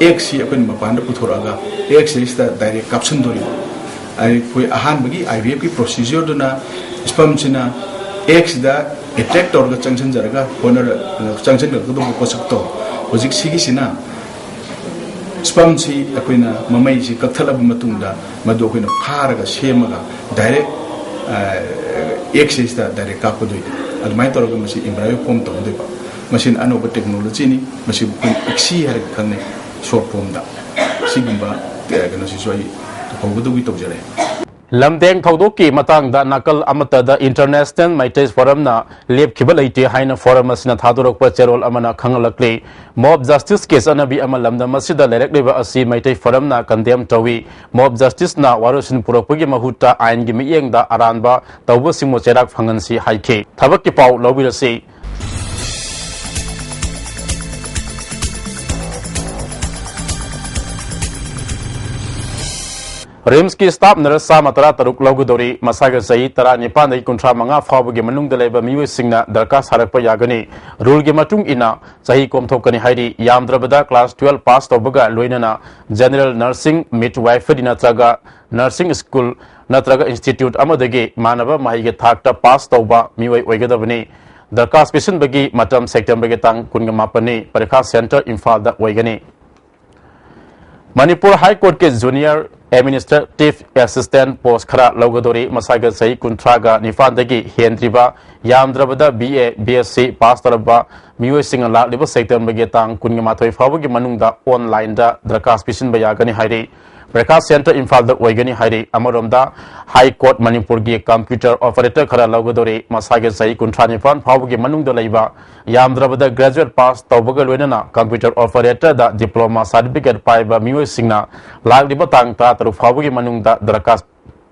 egg ꯁꯤ ꯑꯩꯈꯣꯏꯅ ꯃꯄꯥꯟꯗ ꯄꯨꯊꯣꯔꯛꯑꯒ egg ꯁꯤꯗꯩꯁꯤꯗ direct ꯀꯥꯞꯁꯤꯟꯗꯣꯔꯤꯕ꯫ ꯑꯩꯈꯣꯏ ꯑꯍꯥꯟꯕꯒꯤ I V F ꯀꯤ procedure ꯗꯨꯅ sperm ꯁꯤꯅ egg ꯁꯤꯗ attract ꯇꯧꯔꯒ ꯆꯪꯁꯤꯟꯖꯔꯒ ꯍꯣꯠꯅꯔ-, ꯆꯪꯁꯤꯟꯒꯗꯧꯕ ꯄꯣꯠꯁꯛꯇꯣ, ꯍꯧꯖꯤꯛ ꯁꯤꯒꯤꯁꯤꯅ sperm ꯁꯤ ꯑꯩꯈꯣꯏꯅ ꯃꯃꯩꯁꯤ ꯀꯛꯊꯠꯂꯕ ꯃꯇꯨꯡꯗ ꯃꯗꯨ ꯑꯩꯈꯣꯏꯅ ꯐꯥꯔꯒ ꯁꯦꯝꯃꯒ direct, ꯑ, egg ꯁꯤꯗ direct ꯀꯥꯞꯀꯗꯣꯏꯅꯤ꯫ ꯑꯗꯨꯃꯥꯏꯅ ꯇꯧꯔꯒ ꯃꯁꯤ embryo form ꯇꯧꯍꯟꯗꯣꯏꯕ꯫ ꯃꯁꯤꯅ ꯑꯅꯧꯕ technology ꯅꯤ꯫ ꯃꯁꯤꯕꯨ ꯑꯩꯈꯣꯏꯅ ICSI ꯍꯥꯏꯔꯒ ꯈꯪꯅꯩ, short form ꯗ꯫ ꯁꯤꯒꯨꯝꯕ, ꯑ, ꯀꯩꯅꯣꯁꯤꯁꯨ ꯑꯩ ꯍꯧꯒꯗꯧꯒꯤ ꯇꯧꯖꯔꯦ꯫ ꯂꯝꯗꯦꯡ ꯊꯧꯗꯣꯛꯀꯤ ꯃꯇꯥꯡꯗ ꯅꯥꯀꯜ ꯑꯃꯠꯇꯗ International ꯃꯩꯇꯩ ꯐꯣꯔꯝꯅ ꯂꯦꯞꯈꯤꯕ ꯂꯩꯇꯦ ꯍꯥꯏꯅ ꯐꯣꯔꯝ ꯑꯁꯤꯅ ꯊꯥꯗꯣꯔꯛꯄ ꯆꯦꯔꯣꯜ ꯑꯃꯅ ꯈꯪꯍꯜꯂꯛꯂꯤ꯫ Mob justice ꯀꯤ ꯆꯠꯅꯕꯤ ꯑꯃ ꯂꯝꯗꯝ ꯑꯁꯤꯗ ꯂꯩꯔꯛꯂꯤꯕ ꯑꯁꯤ ꯃꯩꯇꯩ ꯐꯣꯔꯝꯅ condemn ꯇꯧꯏ꯫ Mob justice ꯅ ꯋꯥꯔꯣꯏꯁꯤꯟ ꯄꯨꯔꯛꯄꯒꯤ ꯃꯍꯨꯠꯇ ꯑꯥꯏꯟꯒꯤ ꯃꯤꯠꯌꯦꯡꯗ ꯑꯔꯥꯟꯕ ꯇꯧꯕꯁꯤꯡꯕꯨ ꯆꯩꯔꯥꯛ ꯐꯪꯍꯟꯁꯤ ꯍꯥꯏꯈꯤ꯫ ꯊꯕꯛꯀꯤ ꯄꯥꯎ ꯂꯧꯕꯤꯔꯁꯤ꯫ ꯔꯤꯝꯁꯀꯤ ꯁ꯭ꯇꯥꯐ ꯅꯔꯁ ꯆꯥꯝꯃ ꯇꯔꯥ ꯇꯔꯨꯛ ꯂꯧꯒꯗꯧꯔꯤ꯫ ꯃꯁꯥꯒꯤ ꯆꯍꯤ ꯇꯔꯥꯅꯤꯄꯥꯟꯗꯒꯤ ꯀꯨꯟꯊ꯭ꯔꯥ ꯃꯉꯥ ꯐꯥꯎꯕꯒꯤ ꯃꯅꯨꯡꯗ ꯂꯩꯕ ꯃꯤꯑꯣꯏꯁꯤꯡꯅ ꯗꯔꯀꯥꯔ ꯁꯥꯔꯛꯄ ꯌꯥꯒꯅꯤ꯫ ꯔꯨꯜꯒꯤ ꯃꯇꯨꯡ ꯏꯟꯅ ꯆꯍꯤ ꯀꯣꯝꯊꯣꯛꯀꯅꯤ ꯍꯥꯏꯔꯤ꯫ ꯌꯥꯝꯗ꯭ꯔꯕꯗ ꯀ꯭ꯂꯥꯁ ꯇꯨꯋꯦꯜꯐ ꯄꯥꯁ ꯇꯧꯕꯒ ꯂꯣꯏꯅꯅ ꯖꯦꯅꯦꯔꯦꯜ ꯅꯔꯁꯤꯡ, ꯃꯤꯗꯋꯥꯏꯐꯔꯤ ꯅꯠꯇ꯭ꯔꯒ ꯅꯔꯁꯤꯡ ꯁ꯭ꯀꯨꯜ ꯅꯠꯇ꯭ꯔꯒ ꯏꯟꯁꯇꯤꯇ꯭ꯌꯨꯠ ꯑꯃꯗꯒꯤ ꯃꯥꯟꯅꯕ ꯃꯍꯩꯒꯤ ꯊꯥꯛꯇ ꯄꯥꯁ ꯇꯧꯕ ꯃꯤꯑꯣꯏ ꯑꯣꯏꯒꯗꯕꯅꯤ꯫ ꯗꯔꯀꯥꯁ ꯄꯤꯁꯤꯟꯕꯒꯤ ꯃꯇꯝ ꯁꯦꯞꯇꯦꯝꯕꯔꯒꯤ ꯇꯥꯡ ꯀꯨꯟꯒ ꯃꯥꯄꯟꯅꯤ꯫ ꯄꯔꯤꯈꯥ ꯁꯦꯟꯇꯔ ꯏꯝꯐꯥꯜꯗ ꯑꯣꯏꯒꯅꯤ꯫ ꯃꯅꯤꯄꯨꯔ ꯍꯥꯏ ꯀꯣꯔꯠꯀꯤ ꯖꯨꯅꯤꯌꯔ ꯑꯦꯗꯃꯤꯅꯤꯁꯇ꯭ꯔꯦꯇꯤꯚ ꯑꯦꯁꯤꯁꯇꯦꯟꯠ ꯄꯣꯁ ꯈꯔ ꯂꯧꯒꯗꯧꯔꯤ꯫ ꯃꯁꯥꯒꯤ ꯆꯍꯤ ꯀꯨꯟꯊ꯭ꯔꯥꯒ ꯅꯤꯄꯥꯟꯗꯒꯤ ꯍꯦꯟꯗ꯭ꯔꯤꯕ, ꯌꯥꯝꯗ꯭ꯔꯕꯗ B A, B S C pass ꯇꯧꯔꯕ ꯃꯤꯑꯣꯏꯁꯤꯡꯅ ꯂꯥꯛꯂꯤꯕ ꯁꯦꯞꯇꯦꯝꯕꯔꯒꯤ ꯇꯥꯡ ꯀꯨꯟꯃꯥꯊꯣꯏ ꯐꯥꯎꯕꯒꯤ ꯃꯅꯨꯡꯗ ꯑꯣꯟꯂꯥꯏꯟꯗ ꯗꯔꯀꯥꯁ ꯄꯤꯁꯤꯟꯕ ꯌꯥꯒꯅꯤ ꯍꯥꯏꯔꯤ꯫ ꯄꯔꯤꯈꯥ ꯁꯦꯟꯇꯔ ꯏꯝꯐꯥꯜꯗ ꯑꯣꯏꯒꯅꯤ ꯍꯥꯏꯔꯤ꯫ ꯑꯃꯔꯣꯝꯗ, ꯍꯥꯏ ꯀꯣꯔꯠ ꯃꯅꯤꯄꯨꯔꯒꯤ ꯀꯝꯄ꯭ꯌꯨꯇꯔ ꯑꯣꯄꯔꯦꯇꯔ ꯈꯔ ꯂꯧꯒꯗꯧꯔꯤ꯫ ꯃꯁꯥꯒꯤ ꯆꯍꯤ ꯀꯨꯟꯊ꯭ꯔꯥ ꯅꯤꯄꯥꯟ ꯐꯥꯎꯕꯒꯤ ꯃꯅꯨꯡꯗ ꯂꯩꯕ, ꯌꯥꯝꯗ꯭ꯔꯕꯗ ꯒ꯭ꯔꯦꯖꯨꯑꯦꯠ ꯄꯥꯁ ꯇꯧꯕꯒ ꯂꯣꯏꯅꯅ ꯀꯝꯄ꯭ꯌꯨꯇꯔ ꯑꯣꯄꯔꯦꯇꯔꯗ ꯗꯤꯄ꯭ꯂꯣꯃꯥ ꯁꯥꯔꯇꯤꯐꯤꯀꯦꯠ ꯄꯥꯏꯕ ꯃꯤꯑꯣꯏꯁꯤꯡꯅ ꯂꯥꯛꯂꯤꯕ ꯇꯥꯡ ꯇꯔꯥꯇꯔꯨꯛ ꯐꯥꯎꯕꯒꯤ ꯃꯅꯨꯡꯗ ꯗꯔꯀꯥꯁ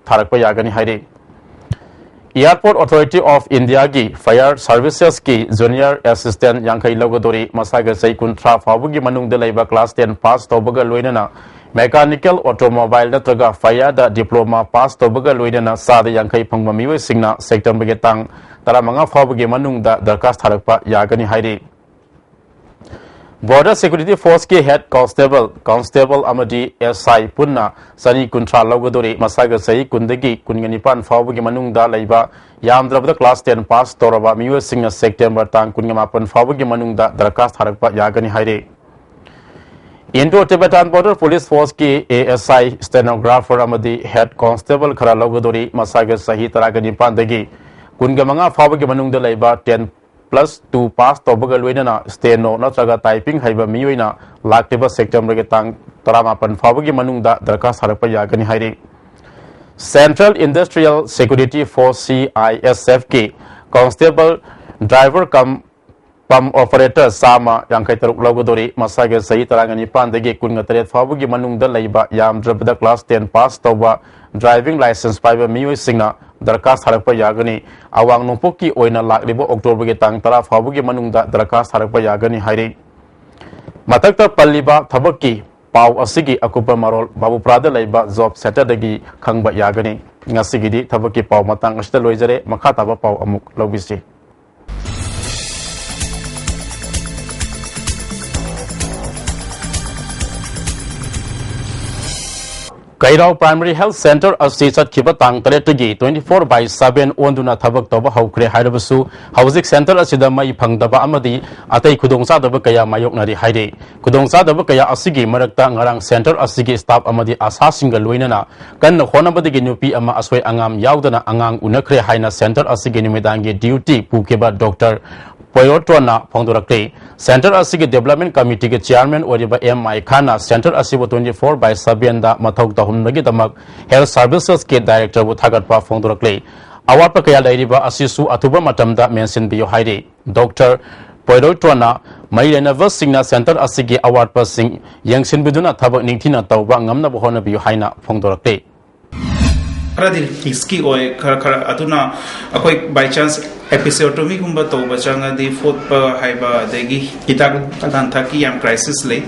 ꯊꯥꯔꯛꯄ ꯌꯥꯒꯅꯤ ꯍꯥꯏꯔꯤ꯫ Airport Authority of India ꯒꯤ ꯐꯥꯌꯔ ꯁꯔꯚꯤꯁꯦꯁꯀꯤ ꯖꯨꯅꯤꯌꯔ ꯑꯦꯁꯤꯁꯇꯦꯟꯠ ꯌꯥꯡꯈꯩ ꯂꯧꯒꯗꯧꯔꯤ꯫ ꯃꯁꯥꯒꯤ ꯆꯍꯤ ꯀꯨꯟꯊ꯭ꯔꯥ ꯐꯥꯎꯕꯒꯤ ꯃꯅꯨꯡꯗ ꯂꯩꯕ, ꯀ꯭ꯂꯥꯁ ꯇꯦꯟ ꯄꯥꯁ ꯇꯧꯕꯒ ꯂꯣꯏꯅꯅ ꯃꯦꯀꯥꯅꯤꯀꯦꯜ, ꯑꯣꯇꯣꯃꯣꯕꯥꯏꯜ ꯅꯠꯇ꯭ꯔꯒ ꯐꯥꯌꯔꯗ ꯗꯤꯄ꯭ꯂꯣꯃꯥ ꯄꯥꯁ ꯇꯧꯕꯒ ꯂꯣꯏꯅꯅ ꯆꯥꯗ ꯌꯥꯡꯈꯩ ꯐꯪꯕ ꯃꯤꯑꯣꯏꯁꯤꯡꯅ ꯁꯦꯞꯇꯦꯝꯕꯔꯒꯤ ꯇꯥꯡ ꯇꯔꯥꯃꯉꯥ ꯐꯥꯎꯕꯒꯤ ꯃꯅꯨꯡꯗ ꯗꯔꯀꯥꯁ ꯊꯥꯔꯛꯄ ꯌꯥꯒꯅꯤ ꯍꯥꯏꯔꯤ꯫ ꯕꯣꯔꯗꯔ ꯁꯦꯀ꯭ꯌꯨꯔꯤꯇꯤ ꯐꯣꯔꯁꯀꯤ ꯍꯦꯗ ꯀꯣꯟꯁꯇꯦꯕꯜ, ꯀꯣꯟꯁꯇꯦꯕꯜ ꯑꯃꯗꯤ ꯑꯦꯁ ꯑꯥꯏ ꯄꯨꯟꯅ ꯆꯅꯤ ꯀꯨꯟꯊ꯭ꯔꯥ ꯂꯧꯒꯗꯧꯔꯤ꯫ ꯃꯁꯥꯒꯤ ꯆꯍꯤ ꯀꯨꯟꯗꯒꯤ ꯀꯨꯟꯒ ꯅꯤꯄꯥꯟ ꯐꯥꯎꯕꯒꯤ ꯃꯅꯨꯡꯗ ꯂꯩꯕ, ꯌꯥꯝꯗ꯭ꯔꯕꯗ ꯀ꯭ꯂꯥꯁ ꯇꯦꯟ ꯄꯥꯁ ꯇꯧꯔꯕ ꯃꯤꯑꯣꯏꯁꯤꯡꯅ ꯁꯦꯞꯇꯦꯝꯕꯔ ꯇꯥꯡ ꯀꯨꯟꯒ ꯃꯥꯄꯟ ꯐꯥꯎꯕꯒꯤ ꯃꯅꯨꯡꯗ ꯗꯔꯀꯥꯁ ꯊꯥꯔꯛꯄ ꯌꯥꯒꯅꯤ ꯍꯥꯏꯔꯤ꯫ ꯏꯟꯗꯣ ꯇꯤꯕꯦꯇꯥꯟ ꯕꯣꯔꯗꯔ ꯄꯨꯂꯤꯁ ꯐꯣꯔꯁꯀꯤ ꯑꯦ ꯑꯦꯁ ꯑꯥꯏ, ꯁ꯭ꯇꯦꯅꯣꯒ꯭ꯔꯥꯐꯔ ꯑꯃꯗꯤ ꯍꯦꯗ ꯀꯣꯟꯁꯇꯦꯕꯜ ꯈꯔ ꯂꯧꯒꯗꯧꯔꯤ꯫ ꯃꯁꯥꯒꯤ ꯆꯍꯤ ꯇꯔꯥꯒ ꯅꯤꯄꯥꯟꯗꯒꯤ ꯀꯨꯟꯒ ꯃꯉꯥ ꯐꯥꯎꯕꯒꯤ ꯃꯅꯨꯡꯗ ꯂꯩꯕ, ꯇꯦꯟ ꯄ꯭ꯂꯁ ꯇꯨ ꯄꯥꯁ ꯇꯧꯕꯒ ꯂꯣꯏꯅꯅ ꯁ꯭ꯇꯦꯅꯣ ꯅꯠꯇ꯭ꯔꯒ ꯇꯥꯏꯄꯤꯡ ꯍꯩꯕ ꯃꯤꯑꯣꯏꯅ ꯂꯥꯛꯂꯤꯕ ꯁꯦꯞꯇꯦꯝꯕꯔꯒꯤ ꯇꯥꯡ ꯇꯔꯥꯃꯥꯄꯟ ꯐꯥꯎꯕꯒꯤ ꯃꯅꯨꯡꯗ ꯗꯔꯀꯥꯁ ꯊꯥꯔꯛꯄ ꯌꯥꯒꯅꯤ ꯍꯥꯏꯔꯤ꯫ Central industrial security force, C I S ꯑꯦꯐꯀꯤ constable, driver cum pump operator ꯆꯥꯝꯃ ꯌꯥꯡꯈꯩ ꯇꯔꯨꯛ ꯂꯧꯒꯗꯧꯔꯤ꯫ ꯃꯁꯥꯒꯤ ꯆꯍꯤ ꯇꯔꯥꯒ ꯅꯤꯄꯥꯟꯗꯒꯤ ꯀꯨꯟꯒ ꯇꯔꯦꯠ ꯐꯥꯎꯕꯒꯤ ꯃꯅꯨꯡꯗ ꯂꯩꯕ, ꯌꯥꯝꯗ꯭ꯔꯕꯗ ꯀ꯭ꯂꯥꯁ ꯇꯦꯟ ꯄꯥꯁ ꯇꯧꯕ, ꯗ꯭ꯔꯥꯏꯚꯤꯡ ꯂꯥꯏꯁꯦꯟꯁ ꯄꯥꯏꯕ ꯃꯤꯑꯣꯏꯁꯤꯡꯅ ꯗꯔꯀꯥꯁ ꯊꯥꯔꯛꯄ ꯌꯥꯒꯅꯤ꯫ ꯑꯋꯥꯡ ꯅꯣꯡꯄꯣꯛꯀꯤ ꯑꯣꯏꯅ ꯂꯥꯛꯂꯤꯕ ꯑꯣꯛꯇꯣꯕꯔꯒꯤ ꯇꯥꯡ ꯇꯔꯥ ꯐꯥꯎꯕꯒꯤ ꯃꯅꯨꯡꯗ ꯗꯔꯀꯥꯁ ꯊꯥꯔꯛꯄ ꯌꯥꯒꯅꯤ ꯍꯥꯏꯔꯤ꯫ ꯃꯊꯛꯇ ꯄꯜꯂꯤꯕ ꯊꯕꯛꯀꯤ ꯄꯥꯎ ꯑꯁꯤꯒꯤ ꯑꯀꯨꯞꯄ ꯃꯔꯣꯜ ꯕꯥꯕꯨꯄꯨꯔꯥꯗ ꯂꯩꯕ ꯖꯣꯕ ꯁꯦꯟꯇꯔꯗꯒꯤ ꯈꯪꯕ ꯌꯥꯒꯅꯤ꯫ ꯉꯁꯤꯒꯤꯗꯤ ꯊꯕꯛꯀꯤ ꯄꯥꯎ ꯃꯇꯥꯡ ꯑꯁꯤꯗ ꯂꯣꯏꯖꯔꯦ꯫ ꯃꯈꯥ ꯇꯥꯕ ꯄꯥꯎ ꯑꯃꯨꯛ ꯂꯧꯕꯤꯁꯤ꯫ ꯀꯩꯔꯥꯎ Primary Health Centre ꯑꯁꯤ ꯆꯠꯈꯤꯕ ꯇꯥꯡ ꯇꯔꯦꯠꯇꯒꯤ twenty four by seven ꯑꯣꯟꯗꯨꯅ ꯊꯕꯛ ꯇꯧꯕ ꯍꯧꯈ꯭ꯔꯦ ꯍꯥꯏꯔꯕꯁꯨ, ꯍꯧꯖꯤꯛ ꯁꯦꯟꯇꯔ ꯑꯁꯤꯗ ꯃꯩ ꯐꯪꯗꯕ ꯑꯃꯗꯤ ꯑꯇꯩ ꯈꯨꯗꯣꯡꯆꯥꯗꯕ ꯀꯌꯥ ꯃꯥꯌꯣꯛꯅꯔꯤ ꯍꯥꯏꯔꯤ꯫ ꯈꯨꯗꯣꯡꯆꯥꯗꯕ ꯀꯌꯥ ꯑꯁꯤꯒꯤ ꯃꯔꯛꯇ ꯉꯔꯥꯡ ꯁꯦꯟꯇꯔ ꯑꯁꯤꯒꯤ ꯁ꯭ꯇꯥꯐ ꯑꯃꯗꯤ ꯑꯁꯥꯁꯤꯡꯒ ꯂꯣꯏꯅꯅ ꯀꯟꯅ ꯍꯣꯠꯅꯕꯗꯒꯤ ꯅꯨꯄꯤ ꯑꯃ ꯑꯁꯣꯏ ꯑꯉꯥꯝ ꯌꯥꯎꯗꯅ ꯑꯉꯥꯡ ꯎꯅꯈ꯭ꯔꯦ ꯍꯥꯏꯅ ꯁꯦꯟꯇꯔ ꯑꯁꯤꯒꯤ ꯅꯨꯃꯤꯗꯥꯡꯒꯤ ꯗ꯭ꯌꯨꯇꯤ ꯄꯨꯈꯤꯕ ꯗꯣꯛꯇꯔ ꯄꯣꯏꯔꯣꯇꯣꯟꯅ ꯐꯣꯡꯗꯣꯔꯛꯂꯤ꯫ ꯁꯦꯟꯇꯔ ꯑꯁꯤꯒꯤ ꯗꯤꯕꯦꯂꯞꯃꯦꯟ ꯀꯃꯤꯇꯤꯒꯤ ꯆꯤꯌꯥꯔꯃꯦꯟ ꯑꯣꯏꯔꯤꯕ ꯑꯦꯝ ꯑꯥꯏ ꯈꯥꯟꯅ ꯁꯦꯟꯇꯔ ꯑꯁꯤꯕꯨ twenty four by seven ꯗ ꯃꯊꯧ ꯇꯧꯍꯟꯕꯒꯤꯗꯃꯛ Health Services ꯀꯤ ꯗꯥꯏꯔꯦꯛꯇꯔꯕꯨ ꯊꯥꯒꯠꯄ ꯐꯣꯡꯗꯣꯔꯛꯂꯤ꯫ ꯑꯋꯥꯠꯄ ꯀꯌꯥ ꯂꯩꯔꯤꯕ ꯑꯁꯤꯁꯨ ꯑꯊꯨꯕ ꯃꯇꯝꯗ ꯃꯦꯟꯁꯤꯟꯕꯤꯌꯨ ꯍꯥꯏꯔꯤ꯫ ꯗꯣꯛꯇꯔ ꯄꯣꯏꯔꯣꯇꯣꯟꯅ ꯃꯔꯤ ꯂꯩꯅꯕꯁꯤꯡꯅ ꯁꯦꯟꯇꯔ ꯑꯁꯤꯒꯤ ꯑꯋꯥꯠꯄꯁꯤꯡ ꯌꯦꯡꯁꯤꯟꯕꯤꯗꯨꯅ ꯊꯕꯛ ꯅꯤꯡꯊꯤꯅ ꯇꯧꯕ ꯉꯝꯅꯕ ꯍꯣꯠꯅꯕꯤꯌꯨ ꯍꯥꯏꯅ ꯐꯣꯡꯗꯣꯔꯛꯂꯤ꯫ ꯈꯔꯗꯤ ꯔꯤꯁꯀꯤ ꯑꯣꯏ꯫ ꯈꯔ ꯈꯔ ꯑꯗꯨꯅ ꯑꯩꯈꯣꯏ by chance amphisiotomy ꯒꯨꯝꯕ ꯇꯧꯕ ꯆꯪꯉꯗꯤ ꯐꯣꯠꯄ ꯍꯥꯏꯕ, ꯑꯗꯒꯤ ꯍꯤꯗꯥꯛ ꯂꯥꯡꯊꯛꯀꯤ ꯌꯥꯝ ꯀ꯭ꯔꯥꯏꯁꯤꯁ ꯂꯩ꯫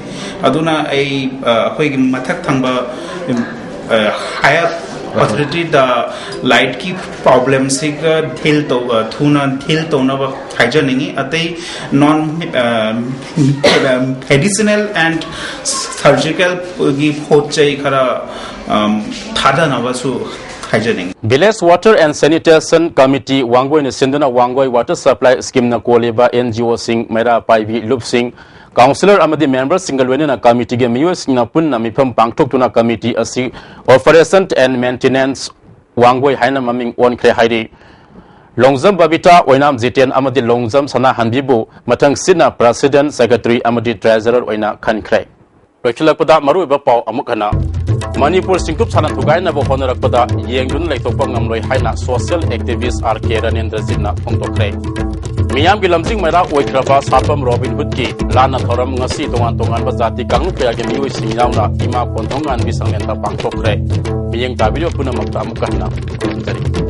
ꯑꯗꯨꯅ ꯑꯩ, ꯑ, ꯑꯩꯈꯣꯏꯒꯤ ꯃꯊꯛ ꯊꯪꯕ, ꯎꯝ, ꯑ, higher authority ꯗ ꯂꯥꯏꯠꯀꯤ ꯄ꯭ꯔꯣꯕ꯭ꯂꯦꯝꯁꯤꯒ ꯗꯤꯜ ꯇꯧ, ꯑ, ꯊꯨꯅ ꯗꯤꯜ ꯇꯧꯅꯕ ꯍꯥꯏꯖꯅꯤꯡꯉꯤ꯫ ꯑꯇꯩ non, ꯑ, medicinal and surgical ꯒꯤ ꯄꯣꯠ ꯆꯩ ꯈꯔ, ꯑꯝ, ꯊꯥꯗꯅꯕꯁꯨ ꯍꯥꯏꯖꯅꯤꯡꯉꯤ꯫ Village Water and Sanitation Committee ꯋꯥꯡꯒꯣꯏꯅ ꯁꯤꯟꯗꯨꯅ ꯋꯥꯡꯒꯣꯏ Water Supply Scheme ꯅ ꯀꯣꯜꯂꯤꯕ N G O ꯁꯤꯡ, ꯃꯩꯔꯥ ꯄꯥꯏꯕꯤ ꯂꯨꯞꯁꯤꯡ, ꯀꯥꯎꯟꯁꯤꯂꯔ ꯑꯃꯗꯤ ꯃꯦꯝꯕꯔꯁꯤꯡꯒ ꯂꯣꯏꯅꯅ ꯀꯃꯤꯇꯤꯒꯤ ꯃꯤꯑꯣꯏꯁꯤꯡꯅ ꯄꯨꯟꯅ ꯃꯤꯐꯝ ꯄꯥꯡꯊꯣꯛꯇꯨꯅ ꯀꯃꯤꯇꯤ ꯑꯁꯤ Operation and Maintenance ꯋꯥꯡꯒꯣꯏ ꯍꯥꯏꯅ ꯃꯃꯤꯡ ꯑꯣꯟꯈ꯭ꯔꯦ ꯍꯥꯏꯔꯤ꯫ ꯂꯣꯡꯖꯝ ꯕꯕꯤꯇꯥ, ꯑꯣꯏꯅꯥꯝ ꯖꯤꯇꯦꯟ ꯑꯃꯗꯤ ꯂꯣꯡꯖꯝ ꯁꯅꯥꯍꯟꯕꯤꯕꯨ ꯃꯊꯪꯁꯤꯠꯅ President, Secretary ꯑꯃꯗꯤ Treasurer ꯑꯣꯏꯅ ꯈꯟꯈ꯭ꯔꯦ꯫ ꯂꯣꯏꯁꯤꯜꯂꯛꯄꯗ ꯃꯔꯨꯑꯣꯏꯕ ꯄꯥꯎ ꯑꯃꯨꯛ ꯍꯟꯅ꯫ ꯃꯅꯤꯄꯨꯔ ꯁꯤꯡꯇꯨꯞ ꯁꯥꯟꯅ ꯊꯨꯒꯥꯏꯅꯕ ꯍꯣꯠꯅꯔꯛꯄꯗ ꯌꯦꯡꯗꯨꯅ ꯂꯩꯊꯣꯛꯄ ꯉꯝꯂꯣꯏ ꯍꯥꯏꯅ social activist R K ꯔꯥꯅꯦꯟꯗ꯭ꯔꯖꯤꯠꯅ ꯐꯣꯡꯗꯣꯛꯈ꯭ꯔꯦ꯫ ꯃꯤꯌꯥꯝꯒꯤ ꯂꯝꯖꯤꯡ ꯃꯩꯔꯥ ꯑꯣꯏꯈ꯭ꯔꯕ ꯁꯥꯄꯝ ꯔꯣꯕꯤꯟ ꯍꯨꯗꯀꯤ ꯂꯥꯟꯅ ꯊꯧꯔꯝ ꯉꯁꯤ ꯇꯣꯉꯥꯟ ꯇꯣꯉꯥꯟꯕ ꯖꯥꯇꯤ ꯀꯥꯡꯂꯨꯞ ꯀꯌꯥꯒꯤ ꯃꯤꯑꯣꯏꯁꯤꯡ ꯌꯥꯎꯅ ꯏꯃꯥ ꯀꯣꯟꯊꯧꯉꯥꯟꯕꯤ ꯁꯪꯂꯦꯟꯗ ꯄꯥꯡꯊꯣꯛꯈ꯭ꯔꯦ꯫ ꯃꯤꯠꯌꯦꯡ ꯇꯥꯕꯤꯔꯤꯕ ꯄꯨꯝꯅꯃꯛꯇ ꯑꯃꯨꯛꯀ ꯍꯟꯅ ꯈꯨꯔꯨꯝꯖꯔꯤ꯫